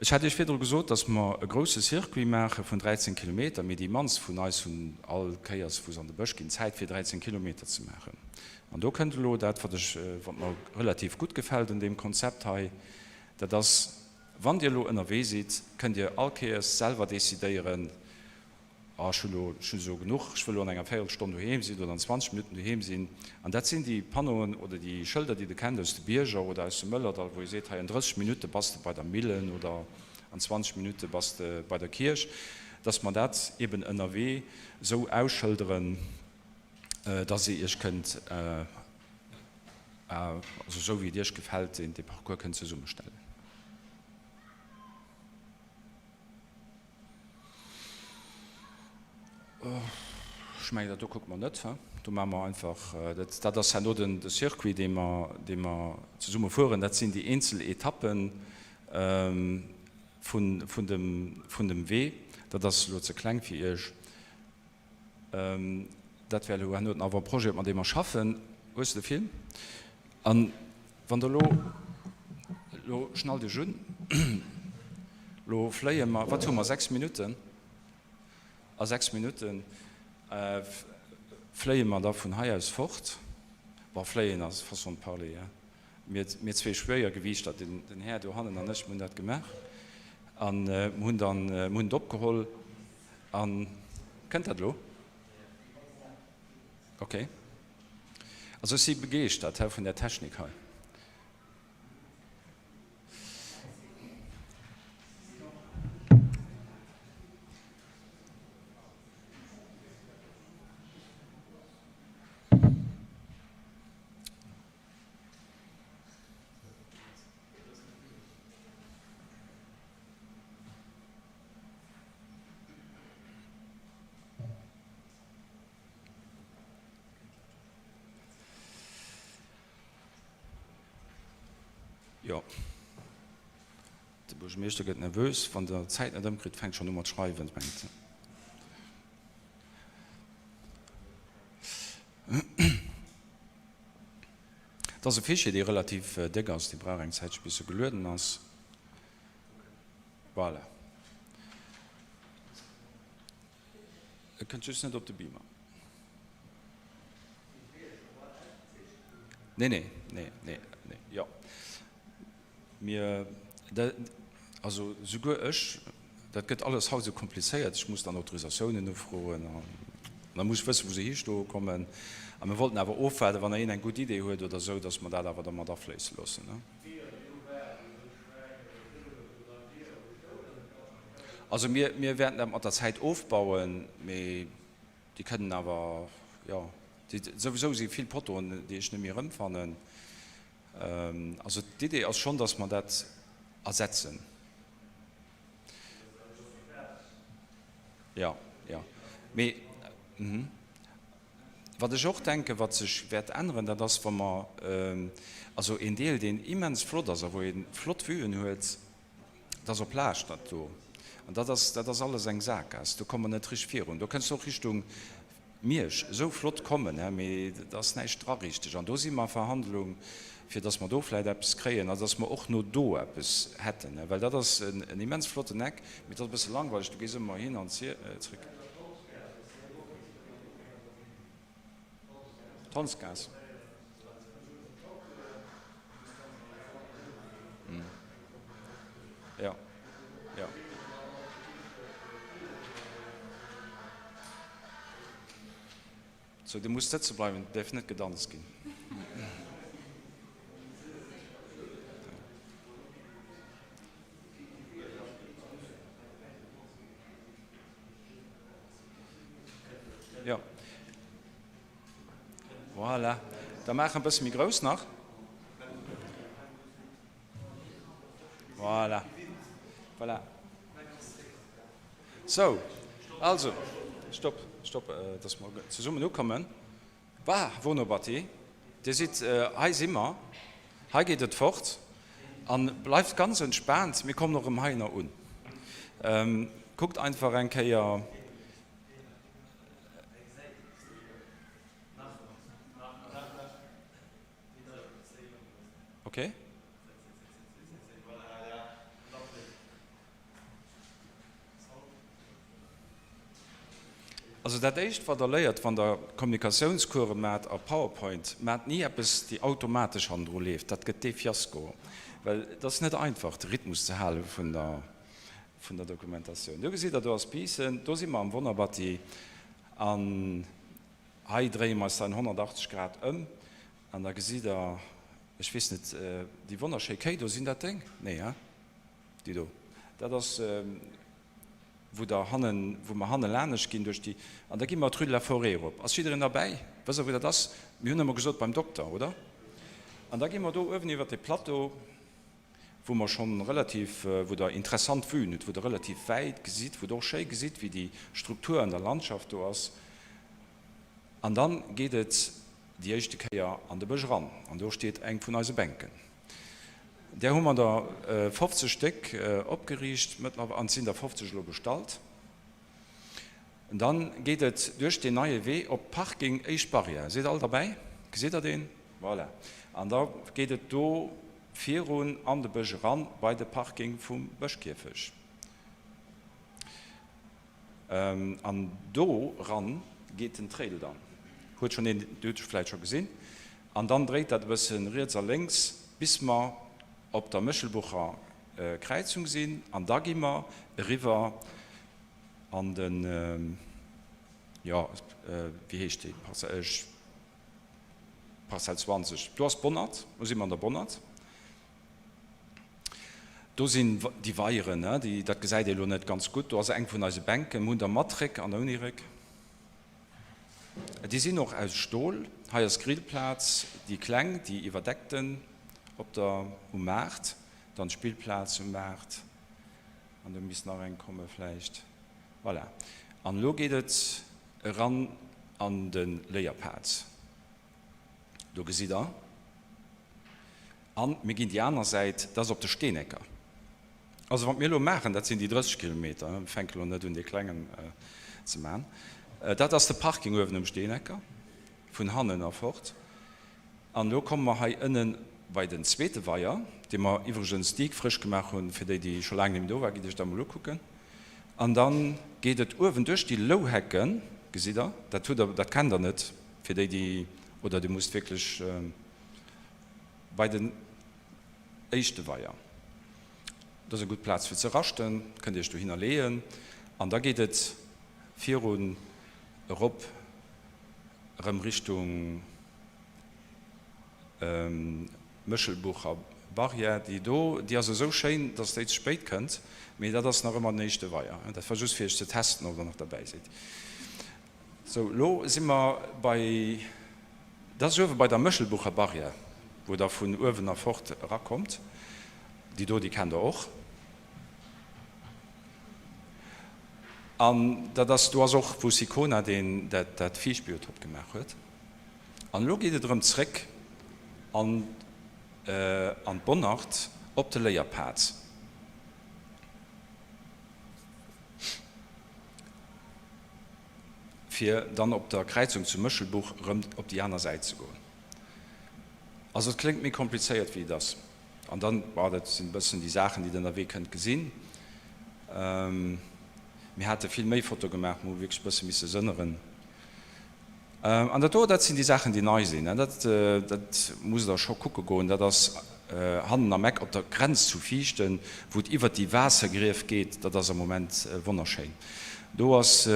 Ech hat Iech virdru gesot, dass mer e grousse Circuit maache vun 13 Kilometer, mee déi mannst vun eis hunn all Kéiers, wou se an de Bësch ginn, Zäit fir 13 Kilometer ze maachen. An do kënnt elo dat, wat ech, wat mer relativ gutt gefält un deem Konzept hei, dat ass, wann Dir elo ënnerwee sidd, kënnt Dir all Kéiers selwer decidéieren, Ah, ech hu lo, ech hu sou genuch, ech wëll lo an enger Véierelstonn doheem sinn oder an 20 Minutten doheem sinn. An dat sinn déi Panneauen oder déi Schëlder, déi de kennt aus de Bierger oder aus dem Mëllerdall, wou ee seet, hei an 30 Minutte bass de bei der Millen oder an 20 Minutte bass de bei der Kierch, dass mer dat eben ënnerwee sou ausschëlderen, dass Dir Iech kënnt, also sou wéi et Iech gefält, dee Parcours kënnt zesummestellen. Ech mengen, dat do kucke mer net. Do maache mer einfach, dat ass herno den de Circuit, dee mer, dee mer zesumme fueren. Dat sinn déi eenzel Etappen vun, vun dem, vun dem Wee. Dat ass elo ze kleng fir Iech. Dat wär elo herno den Avant-projet, mat deem mer schaffen. Hues de de Film? An wann der elo, elo schnallt Iech un, elo fléie mer, wat hu mer, 6 Minutten? A 6 Minutte fléie mer da vun hei aus fort. Bon, fléien ass façon de parler, hein. Mir, mir zwee Schwéiergewiichter, den, den Här do hannen an ech, mir hunn dat gemaach an mir hunn dann, mir hunn et opgeholl. An, kënnt dat elo? Ok. Also ech si begeeschtert he vun där Technik hei. Jo, de Buergermeeschter gëtt nervös, wann der d'Zäit net ëmkritt, fänkt schonn u mat schreiwen, mengt en. Et ass e Fichier, dee relativ déck ass, dee brauch eng Zäitche bis e gelueden ass. Voilà. E kënnt just net op de Beamer. Nee, nee, nee, nee, nee, jo. Mir, also souguer ech, dat gëtt alles haut esou komplizéiert, ech muss dann Autorisatiounen ufroen an. Da muss ech wëssen, wou se histoe kommen. A mir wollten awer ofwaarden, wann een eng gutt Idee huet oder esou, dass mer dat awer da mat afléisse loossen. Also mir, mir wäerten dat mat der Zäit ofbauen, mee déi kënnen awer, jo, déi, souwisou si vill Pottoen, déi ech net méi erëmfannen. Also d'Idee ass schonn, dass mer dat ersetzen. Jo, jo. Mee wat ech och denken, wat sech wäert änneren, dat ass, wa mer, also een Deel, deen immens flott ass a wou ee flott Vuen huet, dat ass op Plage, dat do. An dat ass, dat ass alles eng Sakgaass, do komme mer net richteg virun. Do kënns de och Richtung Miersch esou flott kommen, hä, mee et ass näischt dra richteg. An do si mer a Verhandlung, fir datt mer do vläicht eppes kréien, also datt mer och no do eppes hätten, hä, well dat ass en immens flotten Eck, mee et ass e bësse langweileg, du gees ëmmer hin an zréck. D'Hondsgaass. Jo, jo. Sou, du muss sëtze bleiwen, et däerf net gedanzt ginn. Jo. Voilà. Da maache e bësse méi grouss nach. Voilà. Voilà. Sou, also, stopp, stopp, dass mer zesummen ukommen. Bah, Wonobati, Dir sidd, hei si mer, hei geet et fort. A bleift ganz entspaant, mir kommen och erëm heihinner un. Kuckt einfach eng Kéier. Okay. Also dat éischt wat der léiert wann der Kommunikatiounscourse maacht a PowerPoint, maacht ni eppes déi automatesch hannendru leeft, dat gëtt dee Fiasko, well et ass net einfach de Rhythmus ze hale vun der vun der Dokumentatioun. Do gesitt der, do ass Biissen, do si mer am Wonnerbatti an hei dréie mer eis dann 180 Grad ëm an da gesitt der, ech weess net, déi wonnerschéi Kéi do, sinn dat deng? Nee, hein? Déi do, dat ass, wou der hannen, wou mer hanne lanescht ginn duerch déi, an da gi mer d'Rue de la Forêt erop. Ass jiddereen derbäi? Wësst Der, wou dat ass? Mir hunn ëmmer gesot, beim Dokter, oder? An da gi mer do uewen iwwert dee Plateau, wou mer schonn relativ, wou Der interessant Vuen hutt, wou Der relativ wäit gesitt, wou Der och schéi gesitt, wéi déi Struktur an der Landschaft do ass. An da geet et déi éischte Kéier an de Bësch eran, an do steet eng vun eise Bänken. Där hu mer der 50 Stéck opgeriicht mëttlerweil, an et sinn der 50 elo bestallt. Dann geet et duerch deen neie Wee op d'Parking Éischt Barrière. Sidd all derbäi? Gesitt der deen? Voilà. An da geet et do virun an de Bësch eran bei de Parking vum Bëschkierfech. An do ran geet den Trail dann. Huet schon een, Dir hutt e vläit scho gesinn. An dann dréit dat e bësse riets a lénks, bis mer op der Méchelbucher Kräizung sinn. An da gi mer eriwwer an den, jo, wéi heescht déi Parzell, ech, Parzell 20. Do ass Bonnert, do si mer an der Bonnert. Do sinn déi Weieren, déi, dat gesäit ee elo net ganz gutt, do ass eng vun eise Bänken, mir hunn der mat Réck an ouni Réck. Déi sinn och aus Stol. Hei ass d'Grillplaz, déi kleng, déi iwwerdeckten op der, um Maart, dann d'Spillplaz um Maart an do misst nach eng komme vläicht. Voilà. An elo geet et eran an de Léierpad. Do gesitt Der. An mir ginn déi aner Säit, dat ass op de Steenecker. Also wat mir elo maachen, dat sinn déi 30 Kilometer, mir fänke elo net un dee klengen ze maachen, dat ass de Parking uewen um Steenecker, vun hannen erfort. An elo komme mer hei ënne bei den zweete Weier, dee mer iwwregens diekfrësch gemaach hunn, fir déi, déi scho laang net méi do waren, gitt Iech dat emol ukucken. An da geet et uewen duerch déi Louhecken, gesitt Der, dat hutt Der, dat kennt Der net, fir déi, déi, oder Dir musst wierklech bei den éischte Weier. Dat ass eng gutt Plaz fir ze raschten, kënnt Iech dohinner leeën an da geet et virun erop. Erëm Richtung Méchelbucher Barrière. Déi do, déi ass esou schéin, dass déi ze spéit kënnt, mee dat ass nach ëmmer den éischte Weier. Dat war just fir iech ze testen, ob der nach derbäi sidd. Sou, elo si mer bei, dat ass uewe bei der Méchelbucher Barrière, wou der vun uewen erfort erakommt. Déi do, déi kennt der och. An dat ass, do ass och, wou Sicona deen, dat, dat Fiichtbiotop gemaach huet. An elo geet et erëm zréck an, an d'Bonnert op de Léierpad. Fir dann op der Kräizung zu Méchelbuch erëm op déi aner Säit ze goen. Also et kléngt méi komplizéiert wéi et ass. An dann, bon, dat sinn e bëssen déi Saachen, déi Der ënnerwee kënnt gesinn. Mir hate vill méi Fotoe gemaach, mir hu wierklech e bësse misse sënneren. An dat do, dat sinn déi Saachen, déi nei sinn. Dat, dat musst Der scho kucke goen. Dat ass hannen am Eck op der Grenz zu Viichten, wou et iwwert déi Waassergrief geet. Dat ass am Moment wonnerschéin. Do ass,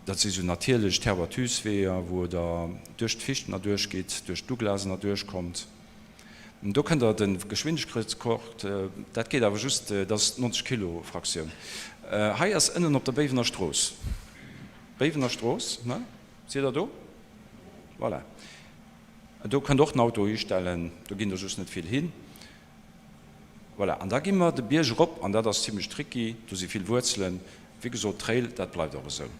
dat si sou natierlech Terre-battue-s-Weeër, wou Der duerch d'Fichten erduerch gitt, duerch d'Douglasen erduerch kommt. Do kënnt der de Geschwindegkeetsrekord, dat geet awer just, dat ass d' 90 Kilo Fraktioun. Hei ass ënnen op der Béiwener Strooss, Béiwener Strooss, ne? Sidd der do? Voilà. Do kënnt och den Auto histellen, do ginn der just net vill hin. Voilà, an da gi mer de Bierg erop an dat ass zimlech tricky, do si vill Wuerzelen. Wéi gesot, Trail, dat bleift och esou.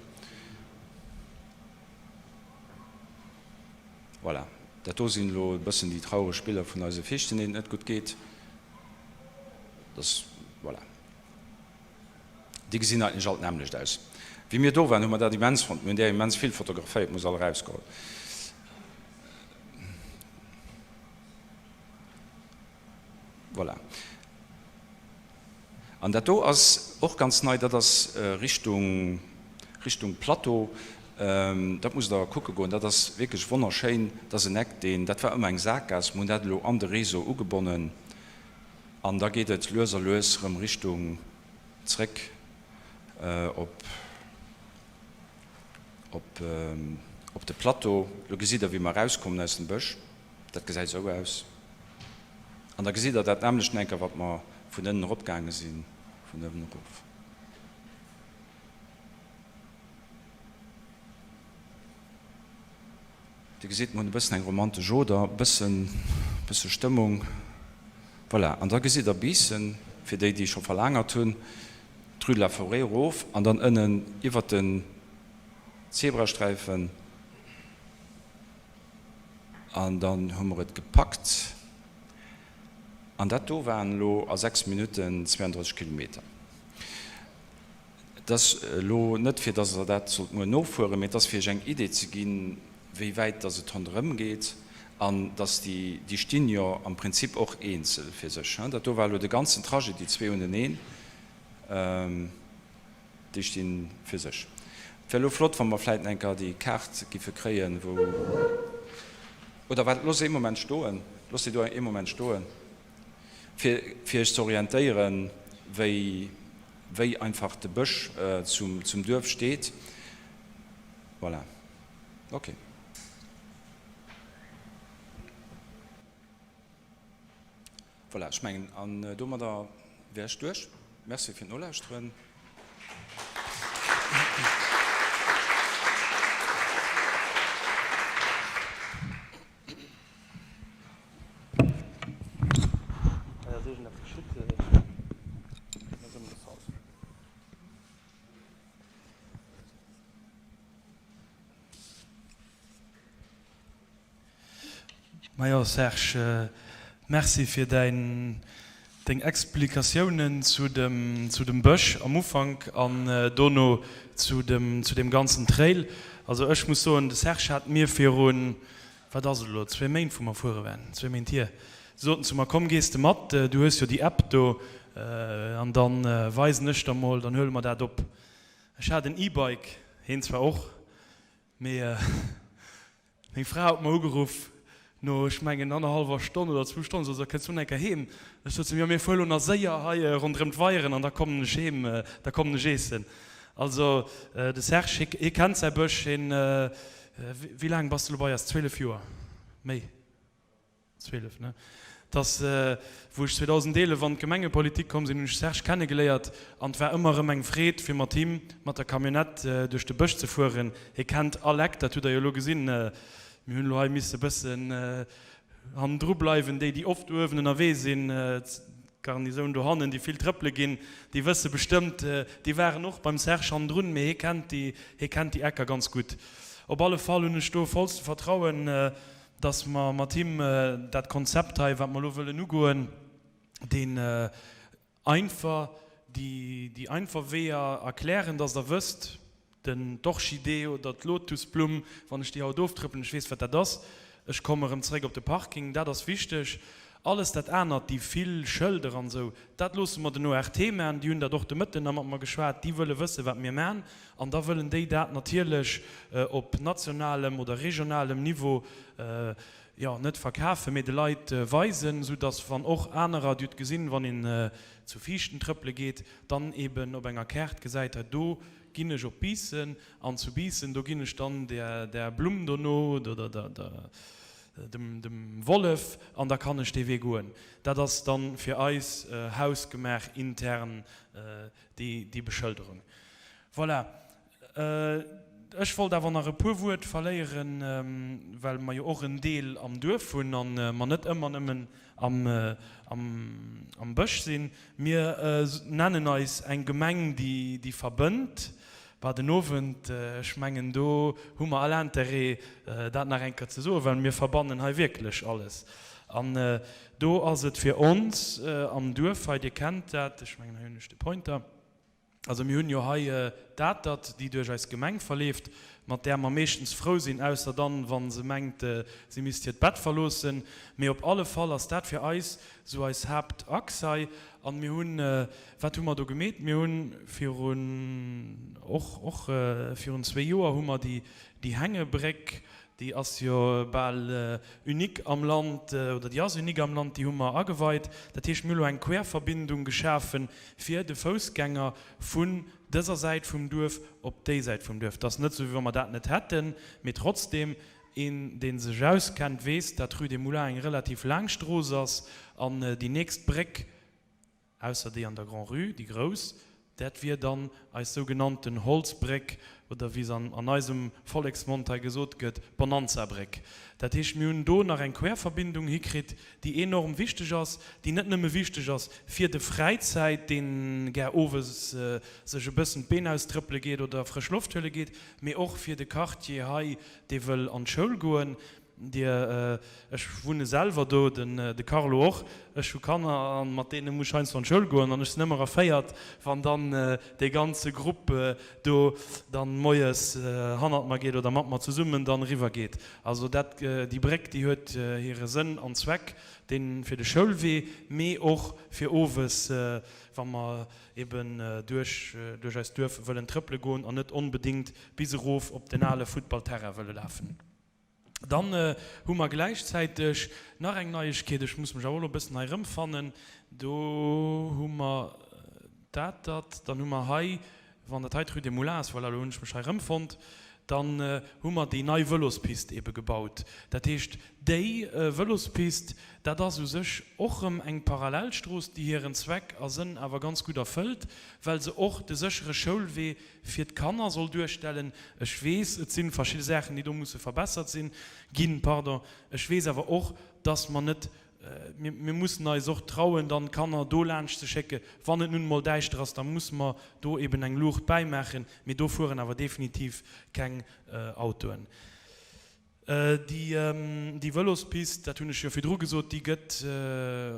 Voilà, dat do sinn elo e bëssen déi traureg Biller vun eise Fichten, deenen et net gutt geet. Dat, voilà, déi gesinn eigentlech all d'nämmlecht aus. Wéi mir do waren, hu mer dat immens fonnt. Mir hunn där immens vill fotograféiert, mir hu se all erausgeholl. Voilà. An dat do ass och ganz nei, dat ass Richtung, Richtung Plateau. Dat musst Der kucke goen, dat ass wierklech wonnerschéin. Dat ass en Eck, deen, dat war ëmmer eng Sakgaass, mir hunn dat elo an de Réseau ugebonnen. An da geet et lues a lues erëm Richtung zréck op, op, op de Plateau. Elo gesitt Der, wéi mer erauskommen aus dem Bësch. Dat gesäit esou aus. An da gesitt Der dat nämmlecht enker, wat mer vun ënnen eropgaange sinn, vun uewen erof. Dir gesitt, mer hunn e bëssen eng romantesch Oder, e bëssen, bësse Stëmmung. Voilà, an da gesitt Der Biissen, fir déi, déi scho verlaangert hunn, d'Rue de la Forêt erof an dann ënnen iwwert den Zebrasträifen. An dann hu mer et gepackt. An dat do waren elo a 6 Minutten 32 Kilometer. Et ass elo net, fir dass Der dat sollt muer nofueren, mee et ass, fir Iech eng Idee ze ginn, wéi wäit dass et ronderëm geet. An dass déi, déi stinn jo am Prinzip och eenzel fir sech. Dat do war elo de ganzen Trajet, déi zwee uneneen. Déi sti fir sech. Et wär elo flott, wa mer vläit nach eng Kéier déi Kaart giffe kréien, wou, oder wat, looss se ee Moment stoen, looss déi do ee Moment stoen, fir, fir Iech ze orientéieren, wéi, wéi einfach de Bësch zum, zum Duerf steet. Voilà. Okay. Voilà, ech mengen, an domadder wär ech duerch. Merci fir d'Nolauschteren. Hei ass iergendeppes geschitt, en ass ëmgefall. Majo Serge, Merci fir däin, deng Explikatiounen zu dem, zu dem Bësch am Ufank an dono zu dem, zu deem ganzen Trail. Also ech muss soen, de Serge hat mir virun, wat ass et elo, zwee Méint wou mer fuere waren, zwee Méint hier, sot en zu mer, komm gees de mat, du hues jo déi App do an dann weisen ech der mol, dann huele mer dat op. Ech hat en E-Bike, heen zwar och, mee Meng Fra huet mer ugeruff no, ech mengen, annerhallwer Stonn oder zwou Stonnen, sot se, Kënns du enker heem? Ech sot zu him, Jo, mir fuere lo nach séier hei ronderëm d'Weieren an da kommen ech heem, da kommen ech eessen. Also de Serge, hie kennt säi Bësch, hien. Wéi laang bass de elo bei eis? 12 Joer? Méi? 12, ne? Dass, wou ech 2011 an d'Gemengepolitik komm sinn, hunn ech Serge kennegeléiert an et war ëmmer erëm eng Freed, fir mat him mat der Camionnette duerch de Bësch ze fueren. Hie kennt all Eck, dat hutt Der jo elo gesinn. Mir hunn elo hei misse bëssen hannendru bleiwen. Déi, déi oft uewen ënnerwee sinn, d'Garnisoun dohannen, déi vill trëppele ginn, déi wësse bestëmmt, déi waren och beim Serge hannendrun, mee hie kennt déi, hie kennt déi Ecker ganz gutt. Op alle Fall hunn ech do vollste Vertrauen, dass mer mat him dat Konzept hei, wat mer elo wëllen ugoen, deen einfach, déi, déi einfach Weeër erklären, dass Der wësst, den, d'Orchidee oder d'Lotusblumm, wann ech déi haut oftrëppelen, ech weess, wat dat ass, ech komme erëm zréck op de Parking, dat ass wichteg. Alles dat anert, déi vill Schëlder an esou, dat loosse mer den ORT man, déi hunn dat och de Mëtten nach mat mer geschwat, déi wëlle wëssen, wat mir man. An da wëllen déi dat natierlech op nationalem oder regionalem Niveau, jo, net verkafen, mee de Leit weisen, soudass wann och anerer, Dir hutt gesinn, wann een zu Viichten trëppele geet, dann eben op enger Kaart gesäit, hei do ginn ech op Biissen an zu Biissen, do ginn ech dann där Blumm dono oder der, dem Wollef an da kann ech dee Wee goen. Dat ass dann fir eis hausgemaach intern déi Beschëlderung. Voilà. Ech wollt awer nach e puer Wuert verléieren, well mer jo och en Deel am Duerf hunn a mer net ëmmer nëmmen am Bësch sinn. Mir nennen eis eng Gemeng, déi verbënnt. Bah, den Owend, ech mengen, do hu mer all Interêt, dat nach eng Kéier ze soen, well mir verbannen hei wierklech alles. An do ass et fir ons am Duerf hei, Dir kennt dat, ech mengen, hei hunn ech de Pointer, also mir hunn jo hei d'Atert, déi duerch eis Gemeng verleeft, mat där mer meeschtens frou sinn, ausser dann, wa se mengt, si misst hiert Bett verloossen. Mee op alle Fall ass dat fir eis esou eis Haaptachs hei. An mir hunn, wat hu mer do gemeet? Mir hunn virun, och, och virun zwee Joer hu mer déi, déi Hängebréck, déi ass jo bal unique am Land, oder déi ass unique am Land, déi hu mer ageweit. Dat heescht, mir hu lo eng Querverbindung geschafe fir de Foussgänger vun dëser Säit vum Duerf op déi Säit vum Duerf. Et ass net esou, wéi wa mer dat net hätten, mee trotzdem, een, dee sech auskennt, weess, dat d'Rue des Moulins eng relativ laang Strooss ass an déi nächst Bréck, ausser déi an der Grand-Rue, déi grouss, dat wier dann eis sougenannten Holzbréck oder wéi se an eisem Volleksmond hei gesot gëtt, Bonanzabréck. Dat heescht, mir hunn do nach eng Querverbindung hikritt, déi enorm wichteg ass, déi net nëmme wichteg ass fir de Fräizäit, dee gär owes sech e bëssen d'Been austrëppele geet oder frësch Loft huele geet, mee och fir de Quartier hei, dee wëll an d'Schoul goen. Dir, ech wunne selwer do, den de Carlo och. Ech hu Kanner an mat deene muss ech heiansdo an d'Schoul goen an ech sinn ëmmer erféiert, wann dann dee ganze Grupp do dann moies hannert mer geet oder mat mer zesummen dann eriwwer geet. Also dat, déi Bréck, déi huet hire Sënn an Zweck, dee fir de Schoulwee, mee och fir owes, wa mer eben duerch duerch eist Duerf wëllen trëppele goen an net onbedéngt bis erof op den ale Futtballterrain wëlle lafen. Dann hu mer gläichzäiteg nach eng Neiegkeet, ech muss mech awer och elo e bëssen hei erëmfannen, do hu mer dat, dat, dann hu mer hei, wann dat hei d'Rue des Moulins ass, voilà, elo hunn ech mech hei erëmfonnt, dann hu mer déi nei Vëlospist ebe gebaut. Dat heescht, déi Vëlospist, dat ass u sech och erëm eng Parallelstrooss, déi hiren Zweck a Sënn awer ganz gutt erfëllt, well se och de séchere Schoulwee fir d'Kanner soll duerstellen. Ech weess, et si verschidde Saachen, déi do musse verbessert sinn, ginn, pardon. Ech weess awer och, dass mer net, mir, mir mussen eis och trauen, dann d'Kanner do laanscht ze schécken. Wann et nun emol däischter ass, da musse mer do eben eng Luucht bäimaachen, mee do fueren awer definitiv keng Autoen. Déi Vëlospist, dat hunn ech jo virdru gesot, déi gëtt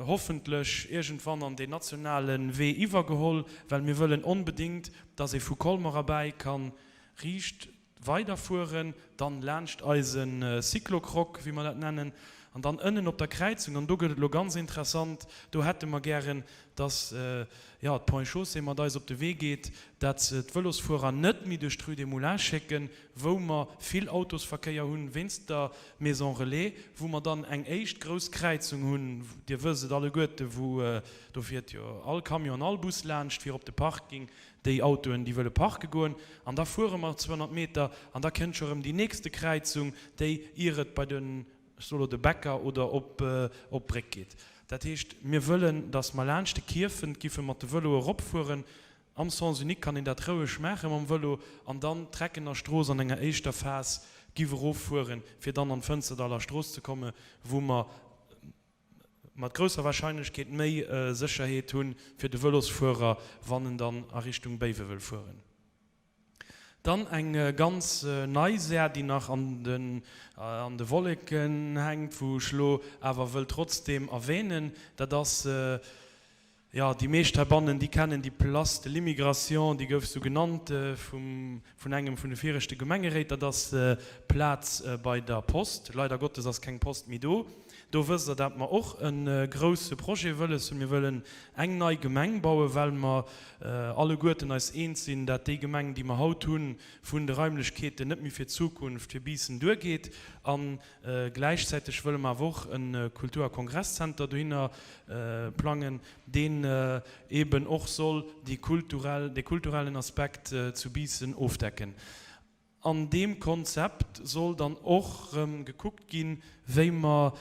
hoffentlech iergendwann an deen nationale Wee iwwergeholl, well mir wëllen onbedéngt, dass ee vu Colmer erbäi ka riicht weiderfueren, dann laanscht eise Cyclocroc, wéi mer dat nennen, an dann ënnen op der Kräizung, an do gëtt et elo ganz interessant, do hätte mer gären, dass, jo, d'Ponts et Chaussées mat eis op de Wee geet, dat se d'Vëlosfuerer net méi duerch d'Rue des Moulins schécken, wou mer vill Autosverkéier hunn, wéinst der Maison Relais, wou mer dann eng éischt grouss Kräizung hunn, Dir wësst et alleguerte, wou, do fiert jo all Camion an all Bus laanscht fir op de Parking. Déi Autoen, déi wëlle parke goen. An da fuere mer 200 Meter an da kënnt scho rëm déi nächste Kräizung, déi, ier et bei den, ech soe lo de Bäcker oder op op d'Bréck geet. Dat heescht, mir wëllen, datt mer laanscht de Kierfent giffe mat de Vëloe eropfueren. Am Sens unique kann een dat roueg maache mam Vëlo an dann d'Reckener Strooss an enger éischter Phas giff eroffueren, fir dann an d'Fënsterdaler Strooss ze komme wou mer mat grousser Wahrscheinlechkeet méi Sécherheet hu fir de Vëlosfuerer, wann en dann a Richtung Béiwe wëll fueren. Dann eng ganz nei Saach, déi nach an de Wolleken hänkt, wou ech elo awer wëll trotzdeem erwähnen, dat ass, jo, déi meescht heibannen, déi kennen déi Place de l'immigration, déi gouf esou genannt vum, vun engem vun de viregte Gemengeréit, dat ass d'Plaz bei der Post. Leider Gottes ass keng Post méi do. Do wësst Der, dat mer och e grouse Projet wëlles hunn. Mir wëllen eng nei Gemeng bauen, well mer alleguerten eis eens sinn, dat déi Gemeng, déi mer haut hunn, vun de Raimlechkeeten net méi fir d'Zukunft fir Biissen duergeet. A gläichzäiteg wëlle mer awer och e Kultur a Kongresszenter dohinner plangen, deen eeben och soll déi kulturell, dee kulturellen Aspekt zu Biissen ofdecken. An deem Konzept soll dann och rëm gekuckt ginn, wéi mer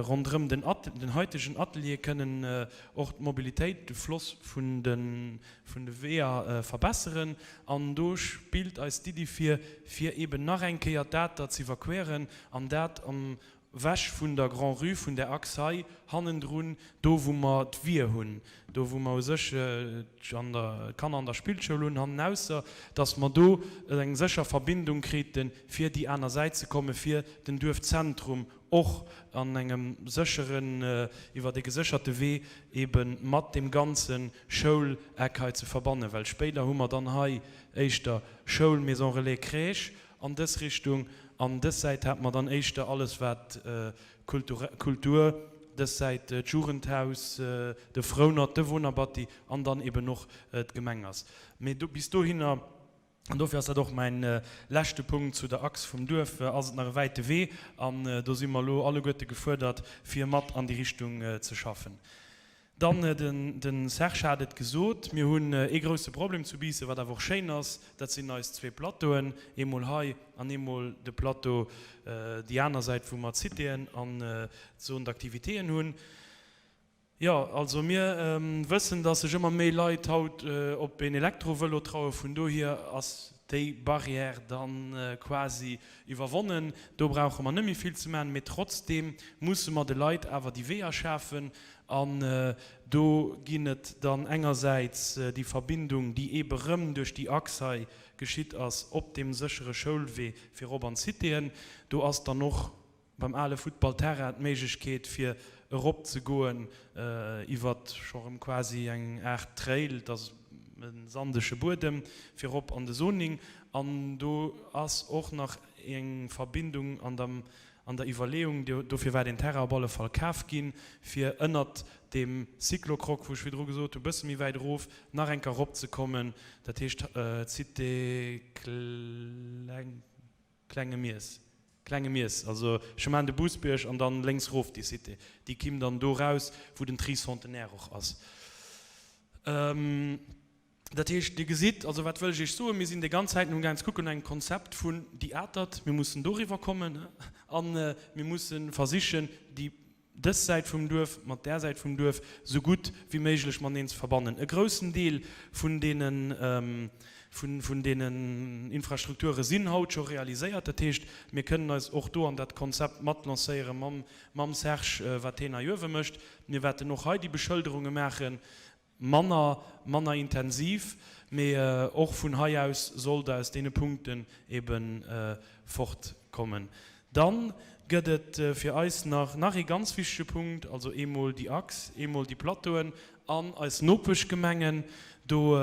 ronderëm den den haitegen Atelier kënnen och d'Mobilitéit, de Floss vun de vun de Weeër verbesseren. An do spillt eis d'Iddi vir, fir eeben nach eng Kéier d'Ater z'iwwerqueren an dat am Wech vun der Grand-Rue, vun där Achs hei hannendrun, do wou mer d'Wier hunn, do wou mer u sech d'Kanner an der Spillschoul hunn, hannenausser, datt mer do eng sécher Verbindung kriten, fir déi aner Säit ze kommen, fir den Duerfzentrum och an engem sécheren, iwwert e gesécherte Wee ebe mat deem ganze Schouleck hei ze verbannen. Well spéider hu mer dann hei éischter Schoul, Maison relais, Crèche An dës Richtung, an dës Säit hat mer dann éischter alles wat Kultur, dës Säit d'Jugendhaus, de Frounert, de Wonerbatti an dann eben och d'Gemeng ass. Mee bis dohinner, an dofir ass dat och mäin leschte Punkt zu der Achs vum Duerf, ass et nach e wäite Wee an do si mer elo alleguerte gefuerdert fir mat an déi Richtung ze schaffen. Dann, de Serge hat et gesot, mir hunn ee grouse Problem zu Biissen, wat awer och schéin ass, dat sinn eis zwee Plateauen, eemol hei an eemol de Plateau déi aner Säit, wou mer d'Citéen an d'Zone d'activitéen hunn. Jo, also mir wëssen, dass sech ëmmer méi Leit haut op een Elektrovëlo trauen. Vun dohier ass déi Barrière da quasi iwwerwonnen. Do brauche mer net méi vill ze maachen. Mee trotzdeem musse mer de Leit awer déi Weeër schafen An do ginn et dann engersäits déi Verbindung, déi eebe rëm duerch déi Achs hei geschitt ass, op deem séchere Schoulwee fir erop an d'Citéen. Do ass dann och beim ale Futtballterrain d'Méiglechkeet, fir erop ze goen iwwer scho rëm quasi eng Aart Trail, et ass e sandege Buedem, fir erop an de Zoning. An do ass och nach eng Verbindung an der An der Iwwerleeung, dofir war deen Terrain op alle Fall kaf ginn, fir ënnert deem Cyclocroc, wou ech virdru gesot hunn, e bësse méi wäit erof nach eng Kéier eropzekommen, dat heescht d'Cité Kleng, Klenge Mies, Klenge Mies, also Chemin de Bousbierg an dann lénks erof déi Cité, déi kimm dann do raus, wou den Tricentenaire och ass. Dat heescht, Dir gesitt, also wat wëll ech Iech soen, mir sinn déi ganz Zäiten umgaang ze kucken no engem Konzept vun déi Atert, mir mussen doriwwer kommen a mir musse versichen, déi dës Säit vum Duerf mat där Säit vum Duerf esou gutt wéi méiglech mateneen ze verbannen. E groussen Deel vun deenen, vun deenen Infrastrukture sinn haut scho realiséiert. Dat heescht, mir kënnen eis och do an dat Konzept mat lancéiere mam, mam Serge, wat heen hei uewe mécht. Mir wäerten och hei déi Beschëlderunge maachen. Manner, manner intensiv, mee och vun hei aus soll Der aus deene Punkten ebe fortkommen. Da gëtt et fir eis nach, nach ee ganz wichtege Punkt, also eemol déi Achs, eemol déi Plateauen an eis Nopeschgemengen. Do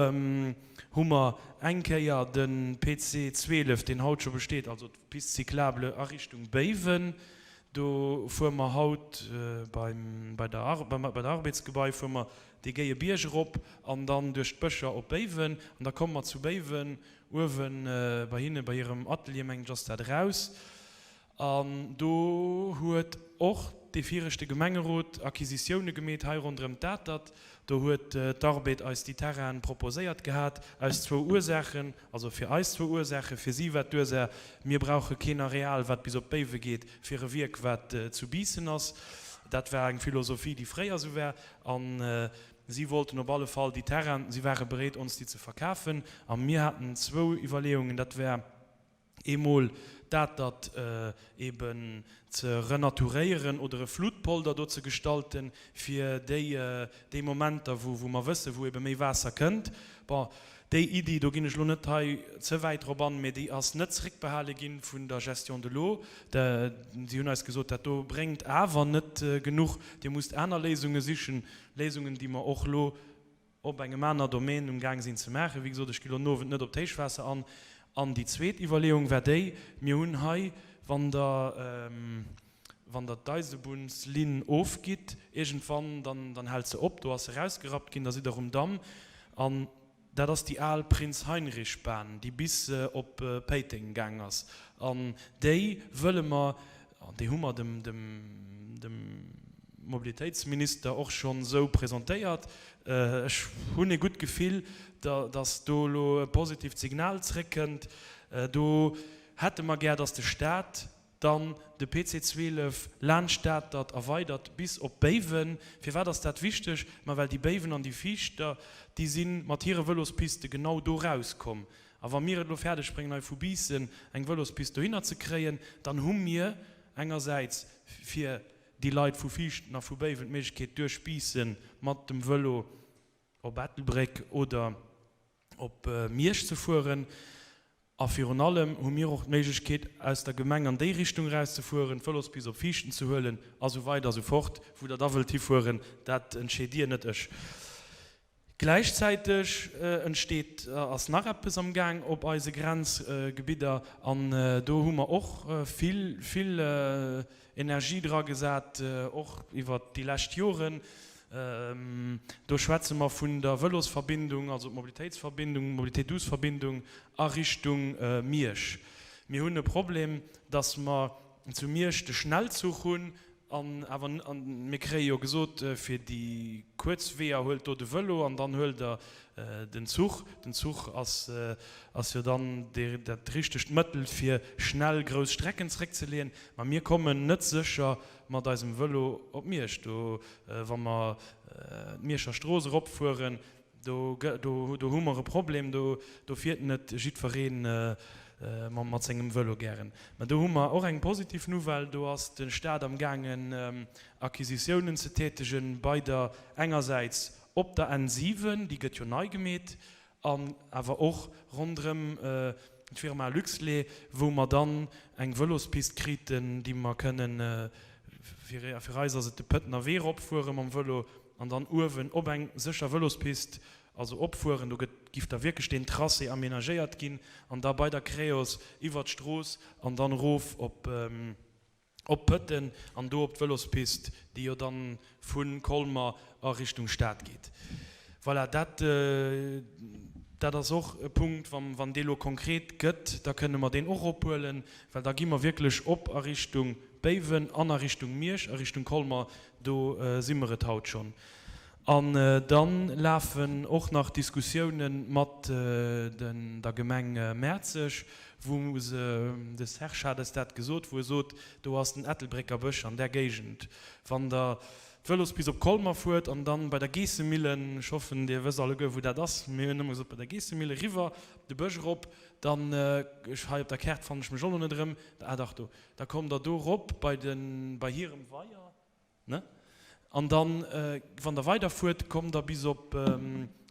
hu mer eng Kéier de PC 12, deen haut scho besteet, also d'Piste cyclable a Richtung Béiwen. Do fuere mer haut beim, bei der, bei der Arbedsgebai fuere mer dee géie Bierg erop an dann duerch d'Bëscher op Béiwen. An da komme mer zu Béiwen uewe bei hinne bei hirem Atelier, mengen ech ass dat, eraus. An do huet och. dee viregte Gemengerot Acquisitioune gemeet hei ronderëm d'Atert. Do huet d'Arbed eis déi Terrainen proposéiert gehat, aus zwou Ursaachen, also fir eis zwou Ursaachen. Fir si war d'Ursaach, mir brauche keen Areal, wat bis op Béiwe geet, fir e Wierk, wat zu Biissen ass. Dat war eng Philosophie, déi fréier esou war. A si wollten op alle Fall déi Terrainen, si ware bereet, ons déi ze verkafen. A mir haten zwou Iwwerleeungen, dat war, Eemol dat, datt eben ze renaturéieren oder e Flutpolder do ze gestalten, fir déi, déi Momenter, wou, wou mer wëssen, wou ebe méi Waasser kënnt. Bon, déi Iddi, do ginn ech elo net hei ze wäit drop an, mä déi ass net zréckbehale gi vun der Gestion de l'eau. Si hunn eis gesot, dat do bréngt awer net genuch, Dir musst aner Léisunge sichen, Léisungen, déi mer och elo op engem aner Domaine um Gaang sinn ze maachen. Wéi gesot, ech gi lo den Owend net op d'Héichwaasser an. An déi zweet Iwwerleeung war déi, Mir hunn hei, wann Der, wann Der d'Eisebunnslinn ofgitt, iergendwann, dann, dann hält se op, do ass se erausgerappt ginn, da sidd Der um Damm. An dat ass déi al Prinz-Heinrich-Bahn, déi bis op Péiteng gaang ass. An déi wëlle mer, an déi hu mer dem, dem, dem Mobilitéitsminister och schonn esou presentéiert. Ech hunn e gutt Gefill, datt do elo e positivt Signal zréckkënnt. Do hätte mer gär, datt de Stat dann de PC 12 laanscht d'Atert erweidert bis op Béiwen. Firwat ass dat wichteg? Ma well déi Béiwen an déi Viichter, déi si mat hire Vëlospiste genau do rauskomm. A wa mir et elo fäerdeg bréngen, hei vu Biissen eng Vëlospist dohinner ze kréien, dann hu mir engersäits fir déi Leit vu Viichten a vu Béiwen d'Méiglechkeet duerch Biissen mat dem Vëlo op Ettelbréck oder op Miersch ze fueren. A virun allem hu mir och d'Méiglechkeet aus der Gemeng an déi Richtung erauszefueren, d'Vëlospist op Viichten ze huelen a sou weider a sou fort. Wou der da wëllt hifueren, dat entscheet Dir, net ech. Gläichzäiteg entsteet, ass nach eppes am Gaang op eise Grenzgebidder an do hu mer och vill, vill Energie dra gesat, och iwwert déi lescht Joren. Do schwätze mer vun der Vëlosverbindung, also d'Mobilitéitsverbindung, Mobilité douce-Verbindung a Richtung Miersch. Mir hunn e Problem, dass mer zu Miersch de Schnellzuch hunn An awer, mir kréie jo gesot, fir déi kuerz Weeër huelt do de Vëlo an dann huelt Der den Zuch. Den Zuch ass, ass jo dann dat richtegt Mëttel, fir schnell grouss Strecken zréckzeleeën. Mä mir kommen net sécher mat eisem Vëlo op Miersch. Do, wa mer d'Mierscher Strooss eropfueren, Do, do hu mer e Problem, do, do fiert net jiddweree mat sengem Vëlo gären. Mä do hu mer och eng positiv Nouvelle, do ass de Stat amgaangen Acquisitiounen ze tätegen bei der, engersäits op der N 7, déi gëtt jo nei gemeet, an awer och ronderëm d'Firma Luxlait, wou mer dann eng Vëlospist kriten, déi mer kënnen, fir, fir eis ass et de Pëttener Wee eropfuere mam Vëlo, An dann uewen op eng sécher Vëlospist, also opfueren, do gëtt, giff da wierklech deen Tracé aménagéiert ginn, an da bei der Creos iwwert d'Strooss an dann erof op, op Pëtten an do op d'Vëlospist, déi jo dann vu Colmer a Richtung Stad geet. Voilà, dat, dat ass och e Punkt, wann, wann dee lo konkret gëtt, da kënne mer deen och erophuelen, well da gi mer wierklech op a Richtung Béiwen an a Richtung Miersch, a Richtung Colmer, Do si mer et haut schonn. An da lafen och nach Diskussioune mat der Gemeng Mäerzeg, wou se, de Serge hat eis dat gesot, wou e sot, do ass den Ettelbrécker Bësch an där Géigend. Wann Der d'Vëlospist op Colmer fuert an dann bei der Geessemillen, ech hoffen, Dir wësst alleguer, wou dat ass, mir hunn ëmmer gesot, bei der Geessemille eriwwer, de Bësch erop, dann, ech, hei op der Kaart fannen ech mech och elo net erëm, ah dach, do, da kommt Der do erop bei de, bei hirem Weier, Ne? An dann, wann Der weiderfuert, kommt Der bis op,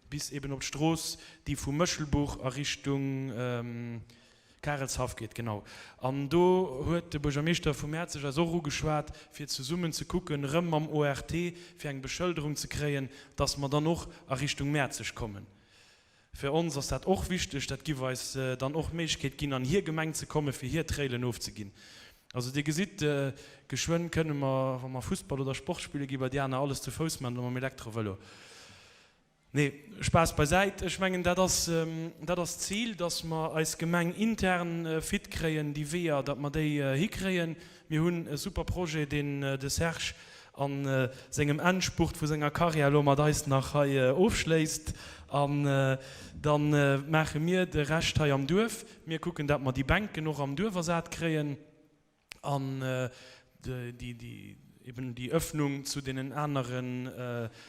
bis eben op d'Strooss, déi vu Méchelbuch a Richtung Karelshaff geet. Genau. An do huet de Buergermeeschter vu Mäerzeg eis och ugeschwat, fir zesummen ze kucken, erëm mam ORT, fir eng Beschëlderung ze kréien, dass mer dann och a Richtung Mäerzeg kommen. Fir ons ass dat och wichteg. Dat giff eis dann och d'Méiglechkeet ginn, an hir Gemeng ze kommen, fir hir Trailen ofzeginn. Also Dir gesitt, geschwënn kënne mer, wa mer Fussball oder Sport spille ginn, bei déi aner alles zu Fouss maachen oder mam Elektrovëlo. Nee, Spaass beisäit. Ech mengen, dat ass, dat ass d'Zil, dass mer eis Gemeng intern fit kréien, déi Weeër, datt mer déi hikréien. Mir hunn e super Projet, deen de Serge a sengem Endspurt vu senger Karriär elo mat eis nach hei ofschléisst. An da maache mir de Rescht hei am Duerf. Mir kucken, datt mer déi Bänken och am Duerf ersat kréien. an déi eben déi Öffnung zu deenen aneren,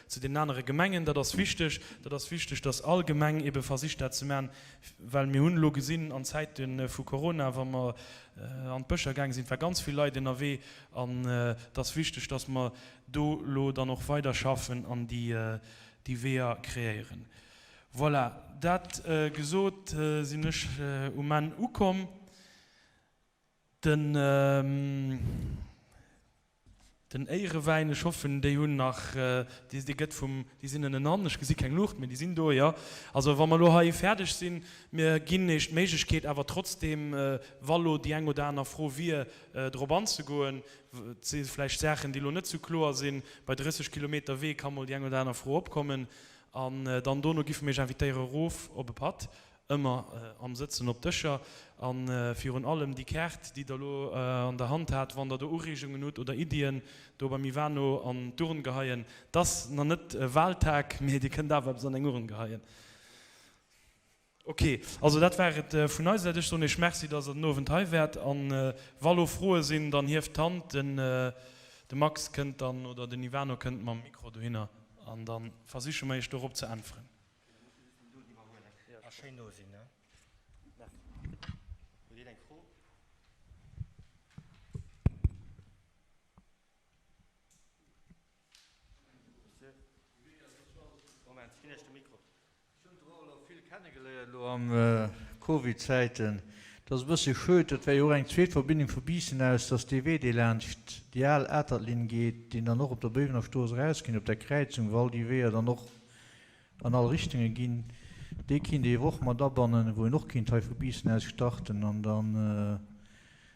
zu deenen anere Gemengen, dat ass wichteg. Dat ass wichteg, dass all Gemeng ebe versicht dat ze maachen, well mir hunn elo gesinn an Zäite vu Corona, wa mer an d'Bëscher gaange sinn, et war ganz vill Leit ënnerwee an et ass wichteg, dass mer do elo dann och weiderschaffen an déi Weeër kreéieren. Voilà, dat gesot, sinn ech um Enn ukomm. Den den Éierewäin, ech hoffen déi hunn nach, dee gëtt vum, déi sinn ënnenan, ech gesi keng Luucht, mee déi sinn do, jo. Also wa mer elo hei fäerdeg sinn, mir ginn Iech d'Méiglechkeet awer trotzdeem, wa lo déi eng oder aner Fro wier, drop anzegoen. Et si vläicht Saachen, déi elo net sou kloer sinn. Bei 30 Kilometer Wee ka mol déi eng oder aner Fro opkommen. An dann dono giffe mir Iech invitéiere erof op e Patt. Ëmmer am Sëtzen op Dëscher. A virun allem déi Kaart, déi Der elo an der Hand hat, wann Der do Ureegungen hutt oder Iddien, do beim Ivano an d'Urn geheien. 't ass nach net Wahltag, mee Dir kënnt awer eppes an eng Urn geheien. Ok, also dat war et vun eiser Säit. Ech soen Iech Merci, dass Der den Owend hei waart. A wa lo Froe sinn, dann hieft d'Hand. Den de Max kënnt dann, oder den Ivano kënnt mam Mikro dohinner an da versiche mer Iech dorop ze äntweren. Elo am Covid-Zäiten, dat ass e bësse schued, dat wär jo och eng zweet Verbindung vu Biissen aus, dass dee Wee, dee laanscht déi al Atertlinn geet, deen dann och op der Béiwener Strooss erausgeet, op der Kräizung, wou all déi Weeër dann och an all Richtunge ginn, dee kinnt ee jo och mat abannen, wou een och kinnt hei vu Biissen aus starten an dann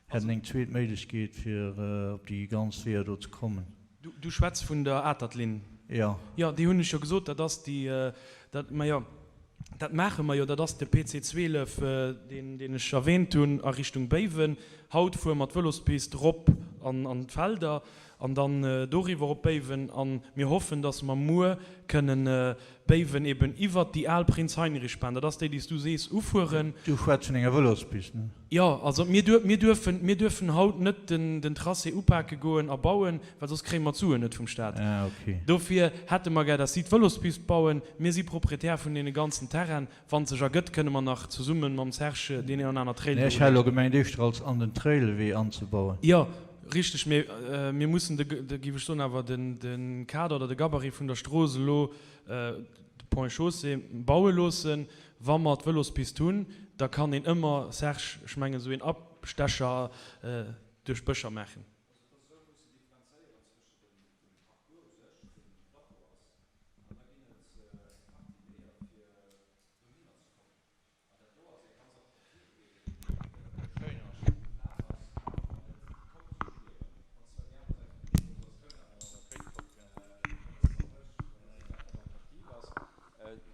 hätt een eng zweet Méiglechkeet, fir op déi ganz Weeër do ze kommen. Du schwätz vun der Atertlinn? Jo. Jo, déi hunn ech jo gesot, dat ass déi, dat, majo, dat maache mer jo, dat ass de PC 12, deen, deen ech erwähnt hunn, a Richtung Béiwen. Haut fuere mer d'Vëlospist rop an, an d'Felder an dann doriwwer op Béiwen a mir hoffen, dass mer muer kënnen Béiwen eben iwwert déi al Prinz-Heinrich-Bahn, dat ass déi, déi s du sees, ufueren. Du schwätz vun enger Vëlospist, ne? Jo, also mir duer, mir duerfen, mir duerfen haut net den, den Tracé upake goen a bauen, well soss kréie mer d'Suen net vum Staat. Ah, okay. Dofir hätte mer gär, dass si d'Vëlospist bauen. Mir si Proprietär vun deene ganzen Terrainen. Wann et sech ergëtt, kënne mer nach zesumme mam Serge deen een an aner Trail do Ech hat elo gemengt éischter als an den Trailwee anzebauen. Jo, richteg, mee mir mussen de, géif ech soen, awer de Kader oder de Gabarit vun der Strooss elo, de Pont et Chaussée, baue loossen. Wa mer d'Vëlospist hunn, da kann een ëmmer, Serge, ech mengen, esou een Abstecher duerch d'Bëscher maachen. An da ginn et eng Partie Weeër, fir dohinner ze kommen. An dat do ass ee ganz attraktive Wee, deen flach ass, an et kommt zu Spueren. Wann s de op déi aner Säit vun der Strooss ass, kënnt awer e bëssen am Bësch, wat ganz attraktiv ass.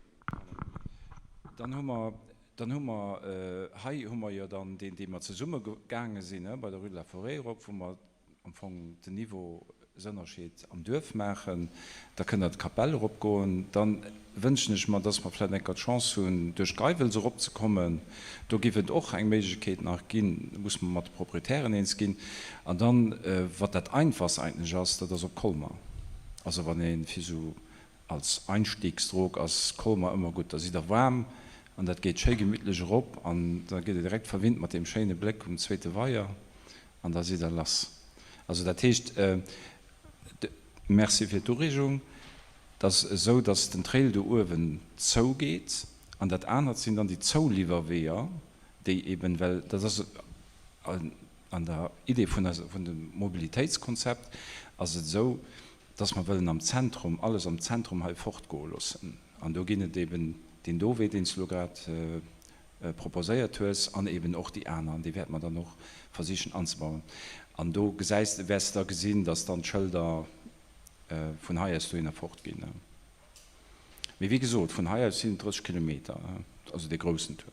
Dann hu mer, dann hu mer, hei hu mer jo dann deen, dee mer zesumme gaange sinn, bei der Rue de la Forêt erop, wou mer am Fong den Niveausënnerscheed am Duerf maachen, da kënnt Der d'Kapell eropgoen. Da wënschen ech mer, dass mer vläicht eng Kéier d'Chance hunn, duerch d'Geiwels eropzekommen. Do géif et och eng Méiglechkeet nach ginn, do muss mer mat de Proprietären eens ginn. An dann, wat dat Einfachst eigentlech ass, dat ass op Colmer. Also wann ee fir esou als Einstiegsdrog ass Colmer ëmmer gutt. Da sidd Der waarm an dat geet schéi gemütlech erop an da gitt Der direkt verwinnt mat deem schéine Bléck um zweete Weier. An da sidd Der lass. Also dat heescht, Merci fir d'Ureegung, et ass esou, datt den Trail do uewen zougeet an dat anert sinn dann déi Zouliwwerweeër, déi eben, well dat ass an der Idee vun eiser, vun dem Mobilitéitskonzept ass et esou, datt mer wëllen am Zentrum, alles am Zentrum hei fortgoe loossen. An do ginn et eben deen do Wee, deen s de elo grad proposéiert hues, an eben och déi aner, an déi wäerte mer dann och versichen anzebauen. An do gesäis de, wäers de da gesinn, dass dann d'Schëlder vun hei aus dohinner fortginn. Mee wéi gesot, vun hei aus sinn et 30 Kilometer, also dee groussen Tour.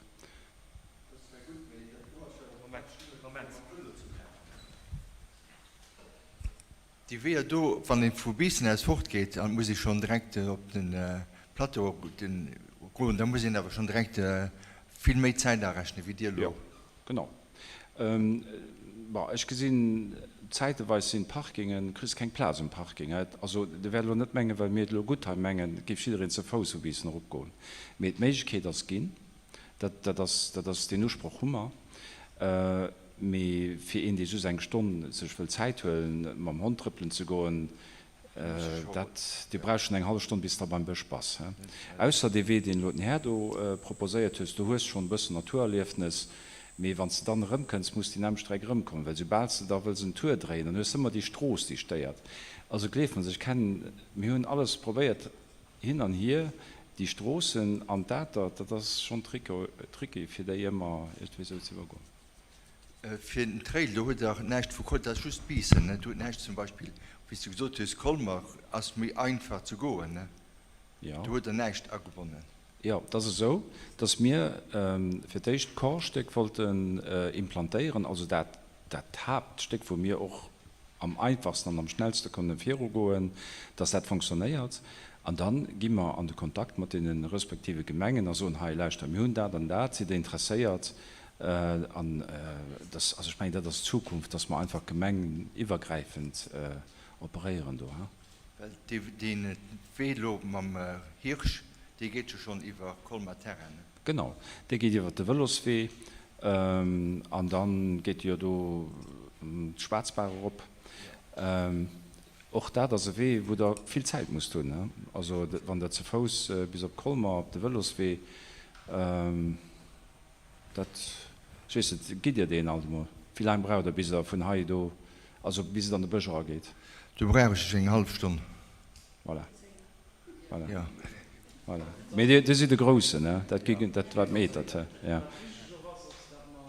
Déi Weeër do, wann ee vu Biissen aus fortgeet, an et muss ee schonn direkt op de Plateau goen, da muss een awer schonn direkt vill méi Zäit arechnen, wéi Dir elo. Jo, genau. Bon, ech gesinn, zäiteweis sinn d'Parkingen, du kriss keng Plaz um Parking. Also, Dir wäert elo net mengen, well mir et elo gutt hei mengen, et géif jiddereen ze Fouss vu Biissen eropgoen. Mee d'Méiglechkeet ass ginn. Dat, dat ass, dat ass, deen Usproch hu mer. Mee fir een, dee just eng Stonn sech wëll Zäit huelen, mam Hond trëppelen ze goen, dat, dee brauch schonn eng hallef Stonn, bis de beim Bësch bass. Ausser dee Wee, deen elo den Här do proposéiert hues, do hues de schonn e bëssen Naturerliefnes. Mee wann s de dann erëmkënns, muss déi nämmlecht Streck erëmkommen, well soubal s de da wëlls en Tour dréien, dann hues de ëmmer déi Strooss, déi stéiert. Also gleef mer, ech kennen, mir hunn alles probéiert, Hin an hier, déi Stroossen an d'Atert, dat ass schonn tricky fir déi ëmmer iergendwéi esou ze iwwergoen. Fir den Trail, do huet Der näischt vu Kolmer, dat ass just Biissen, ne? Do huet näischt zum Beispill, wéi s de gesot hues, Colmer ass méi einfach ze goen, ne? Jo. Do huet Der näischt agebonnen. Jo, et ass esou, datt mir fir d'éischt d'Core-Stéck wollten implantéieren, also dat, dat Haaptstéck, wou mir och am einfachsten an am schnellste kënne virugoen, dass dat fonctionnéiert. An da gi mer an de Kontakt mat deene respektive Gemengen a soen, hei lauschtert, mir hunn dat an dat, sidd Der interesséiert? An dass, also ech mengen, dat ass d'Zukunft, dass mer einfach gemengeniwwergräifend operéieren do. Well dee Wee elo mam Hirsch, dee geet jo schonn iwwer Colmar Terrain, ne? Genau, dee geet iwwer de Vëloswee an da geet e jo do d'Schwaarzbaach erop. Och dat ass e Wee, wou Der vill Zäit musst hunn, ne? Also wann Der ze Fouss bis op Colmer op de Vëloswee, Dat, ech weess net, gitt Dir deen alt emol? Wéi laang braucht Der, bis Der vun hei do, also bis et an de Bësch erageet? Do brauch ech eng hallef Stonn. Voilà. Voilà. Ja. Voilà. Mee Dir, Dir sidd e Groussen, ne? Dat gi, dat war d'Meter, he? Ja. Wat wichteg och ass, ass, dat mer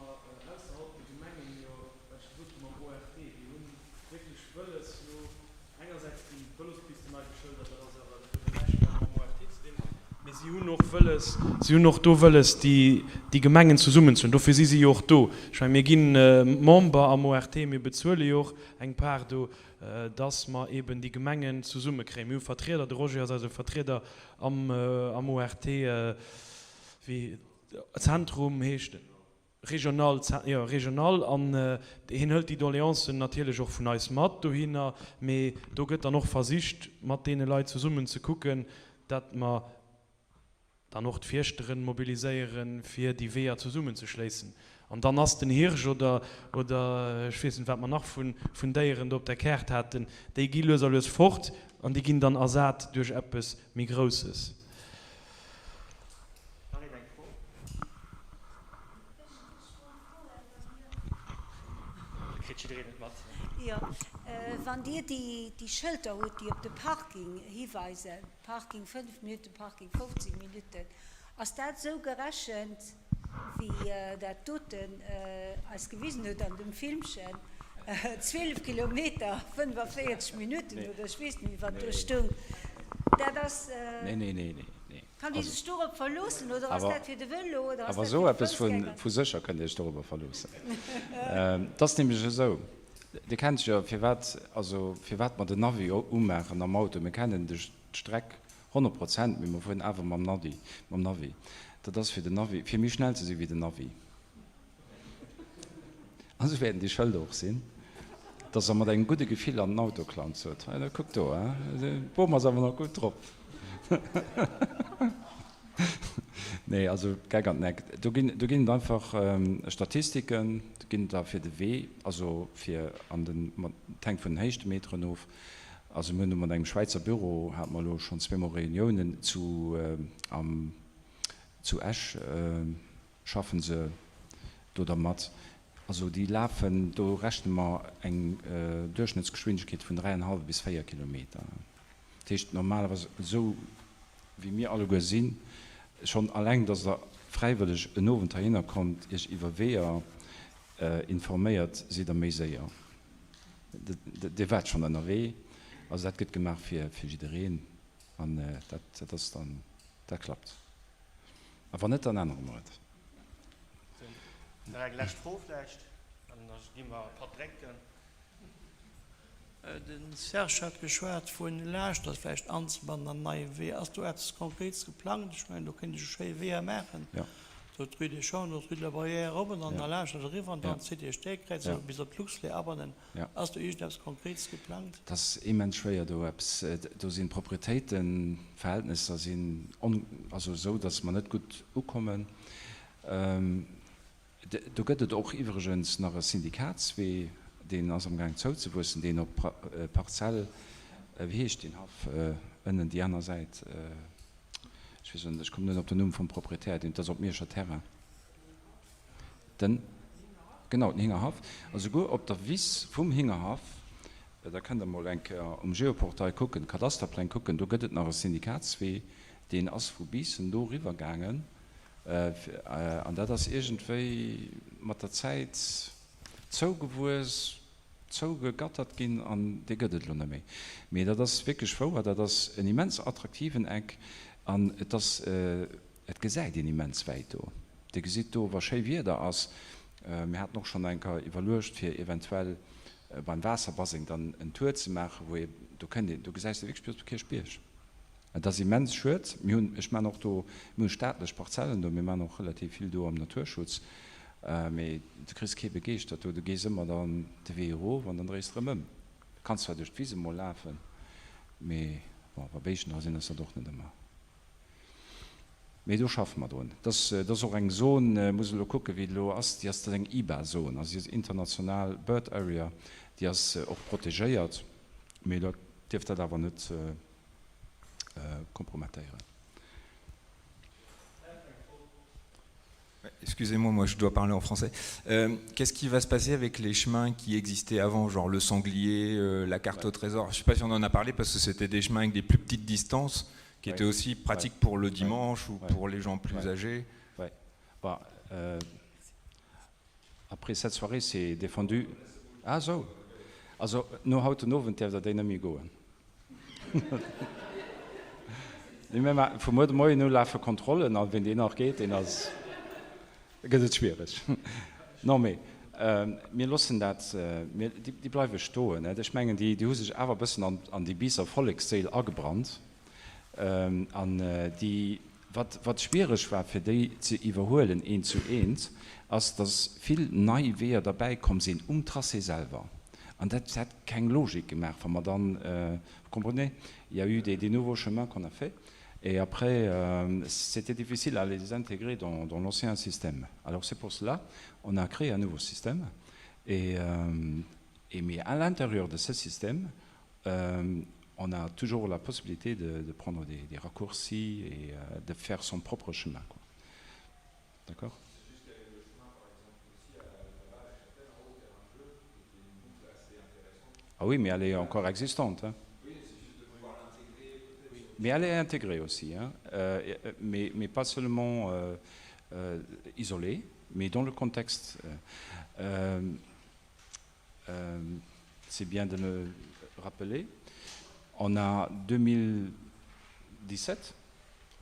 ausserhalb de Gemengen jo, wat ech gesot hu mam ORT, déi hunn wierklech wëlles jo engersäits déi Vëlospisten nei beschëldert, dat ass awer, dat huet elo näischt mam ORT ze dinn, mee si hunn och wëlles, si hunn och do wëlles déi, déi Gemengen zesummen ze hunn. Dofir si si jo och do. Ech mengen, mir gi Member am ORT, mir bezuele jo och eng Part do, dass mer eeben déi Gemengen zesummekréien. Mir hu Vertrieder, de Roger ass eise Vertrieder am, am ORT, wéi Zentrum heescht en. Regional, jo, regional. An hien hëlt déi Doléancen natierlech och vun eis mat dohinner. Mee do gëtt dann och versicht, mat deene Leit zesummen ze kucken, datt mer dann och d'Fierschteren mobiliséieren, fir déi Weeër zesummenzeschléissen. An dann ass den Hirsch oder, oder ech weess net, wat mer nach vun, vun Déieren do op der Kaart haten, déi gi lues a lues fort an déi ginn dann ersat duerch eppes méi Grousses. Nach een eng Fro? Da kritt jiddereen et mat. Jo, wann Dir déi Schëlter hutt, déi op de Parking hiweisen, Parking 5 Minutten, Parking 15 Minutten, ass dat esou gerechent, wéi dat doten eis gewisen huet an dem Filmchen, 12 Kilometer, 45 Minutten oder ech weess net méi, wat do stoung? Dat ass. Nee, nee, nee, nee. Kann ee sech dorop verloossen oder ass dat fir de Vëlo oder ass Awer dat esou fir eppes d'Foussgänger? vu sécher kënnt Dir Iech dorobber verloossen. Et ass nämlech esou, Dir kennt jo, firwat, also firwat mer den Navi umaachen am Auto. Mir kennen d'Streck 100 Prozent, mee mer fueren awer mam Navi, mam Navi. Dat ass fir den Navi, fir méi schnell ze si wéi den Navi. An esou wäerten déi Schëlder och sinn, dass Der mat engem gudde Gefill an den Auto klammt, sot, Hei, kuck do, de Bom ass awer nach gutt drop. Nee, also Geck an den Eck. Do ginn, do ginn et einfach Statistiken, do ginn et da fir de Wee, also fir an den, et hänkt vun den Héichtemeteren of. Also mir hunn do mat engem Schwäizer Büro, hate mer elo schonn zweemol Reuniounen zu, am, zu Esch, Schaffen se do dermat? Also déi lafen, do rechne mer eng Duerchschnëttsgeschwindegkeet vun 3,5 bis 4 Kilometer. Dat heescht normalerweis, esou wéi mir alleguer sinn, schonn alleng, datt Der fräiwëlleg en Owend heihinner kommt, Iech iwwer Weeër informéiert, sidd Der méi séier. Dir waart schonn ënnerwee. Also dat gëtt gemaach fir jiddereen an dat ass dann. Dat klappt. A wann net, dann ännere mer et. Nach eng lescht Fro vläicht, an da gi mer e Patt drénken. De Serge hat geschwat vun Laaschtert vläicht anzebannen an neie Wee. Ass do eppes Konkretes geplangt? Ech mengen, do kéint ech e schéie Weeër maachen, do d'Rue des Champs, do d'Rue de la Barrière erop an dann a Laaschtert eriwwer an dann d'Cité Stéckräiz bis op d'Luxlait abannen. Ass do iergendeppes Konkretes geplangt? Et ass immens schwéier do eppes, do sinn d'Proprietéitenverhältnesser sinn on, also esou, datt mer net gutt ukommen. Do gëtt et och iwwregens nach e Syndikatswee, deen ass amgaang zouzewuessen, deen op Parzell, wéi heescht deen Haff ënnen, déi aner Säit, ech weess elo net, ech kommen net op den Numm vum Proprietär, deen, dat ass op Mierscher Terrain, den, genau, den Hingerhaff, a souguer op der Wiss vum Hingerhaff, da kënnt Der mol eng Kéier um Geoportail kucken, d'Kadasterpläng kucken, do gëtt et nach e Syndikatswee, deen ass vu Biissen do riwwergaangen. An dat ass iergendwéi mat der Zäit zougewuess, zougegattert ginn an dee gëtt et elo net méi. Mee dat ass wierklech wouer, dat ass en immens attraktiven Eck an et ass, et gesäit een immens wäit do. Dir gesitt do, wa schéi Wieder ass, mir haten och schonn eng Kéier iwwerluecht, fir eventuell beim Waasserbaseng dann en Tour ze maachen, wou ee, do kënnt een, do gesäis de wierklech bis op de Kierchbierg. Et ass immens schued. Mir hunn, ech maachen och do, mir hu staatlech Parzellen do, mir maachen och relativ vill do am Naturschutz, mee du kriss kee begeeschtert do. Du gees ëmmer dann de Wee erof an dann dréis de erëm ëm. Du kanns zwar duerch d'Wise mol lafen, mee bon, wa Béischen dra sinn, ass dat och net ëmmer. Mee do schaffe mer drun. Dat ass och eng Zon, muss elo kucken, wéi et elo ass, déi ass, dat ass eng IBA-Zon, also déi ass international Bird Area, déi ass och protegéiert, mee dat dierf dat awer net kompromettéieren. Excusez-moi, moi je dois parler en français. Euh, Qu'est-ce qui va se passer avec les chemins qui existaient avant, genre le sanglier, euh, la carte ouais. au trésor Je ne sais pas si on en a parlé parce que c'était des chemins avec des plus petites distances qui ouais. étaient aussi pratiques ouais. pour le dimanche ouais. ou pour les gens plus âgés. Ouais. Bah, euh, après cette soirée, c'est défendu. Ah so. Also no haut den Owend däerft der déi net méi goen. Vu muer de Moien u lafe Kontrollen an ween deen nach geet, deen ass, gëtt et schwiereg. Non, mee mir loossen dat, mir, déi bleiwe stoen. Ech mengen, déi hu sech awer e bëssen an déi Biisser Volleksséil agebrannt an déi, Wat wat schwiereg war fir déi ze iwwerhuelen eent zu eent, ass datt vill nei Weeër derbäi komm sinn um Tracé selwer. An dat hätt keng Logik gemaach, wa mer dann, vous comprenez, il y a eu des des nouveaux chemins qu'on a fait et après c'était difficile à les intégrer dans dans l'ancien système. Alors c'est pour cela on a créé un nouveau système et et mais à l'intérieur de ce système on a toujours la possibilité de, de prendre des, des raccourcis et euh, de faire son propre chemin. D'accord Ah oui, mais elle est encore existante. Hein. Mais elle est intégrée aussi, hein. euh, mais, mais pas seulement euh, euh, isolée, mais dans le contexte. Euh, euh, c'est bien de le rappeler. On a 2017,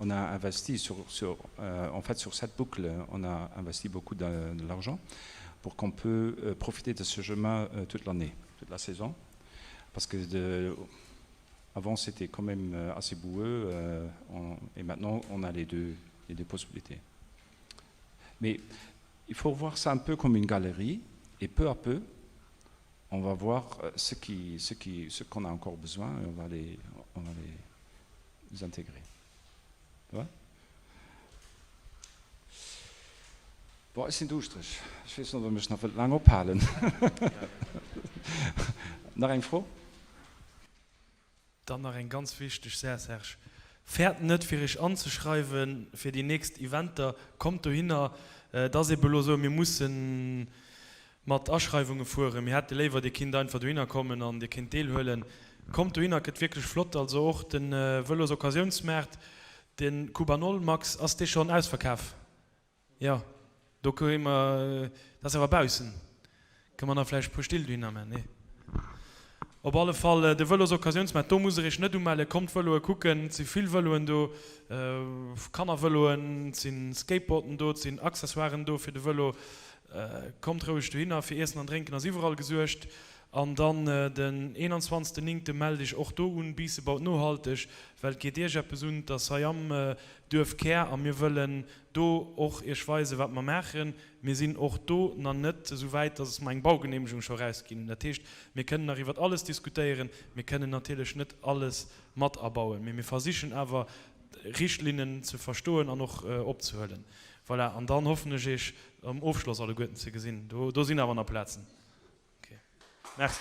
on a investi sur, sur euh, en fait sur cette boucle, on a investi beaucoup de, de l'argent pour qu'on peut euh, profiter de ce chemin euh, toute l'année, toute la saison. Parce que de, avant c'était quand même euh, assez boueux euh, on, et maintenant on a les deux, les deux possibilités. Mais il faut voir ça un peu comme une galerie et peu à peu on va voir euh, ce qui ce qui ce qu'on a encore besoin et on va les on va les intégrer ouais? Bon, ech sinn duuschtereg. Ech weess net, ob der mech nach wëllt laang ophalen. Nach eng Fro? Dann nach eng ganz wichteg Saach, Serge, fäert net fir iech anzeschreiwen fir déi nächst Eventer, kommt dohinner. Et ass ebe lo sou, mir musse mat Aschreiwunge fueren. Mir hätte léiwer dir kinnt einfach dohinner kommen an dir kéint deelhuelen. Kommt dohinner, et gëtt wierklech flott. Also och de Vëlosoccasiounsmaart, de Cubanol, Max, ass dee schonn ausverkaf? Jo, do kréie mer, dat ass awer baussen, kënne mer nach vläicht e puer Still dohinner maachen, nee? Op alle Fall de Vëlosoccasiounsmaart, do musst der iech net umellen. Kommt Vëloe kucken, et si vill Vëloen do, Kannervëloen, et si Skateboarden do, et sinn Accessoiren do fir de Vëlo. Kommt roueg dohinner, fir Iessen an Drénken ass iwwerall gesuergt. An dann den 21 Néngte mellt iech och do un, Biisse baut nohalteg, well et geet iech eppes un, et ass hei am Duerfkär a mir wëllen do och iech weisen, wat mer maachen. Mir sinn och do nach net esou wäit, dass mer eng Baugenehmegung scho erausginn hunn. Dat heescht, mir kënnen nach iwwert alles diskutéieren. Mir kënnen natierlech net alles mat abauen, mee mir versichen awer, d'Richtlinnen ze verstoen an och opzehuelen. Voilà, an dann hoffen ech, Iech am Ofschloss alleguerten ze gesinn. Do sinn awer nach Plazen. Ok, merci.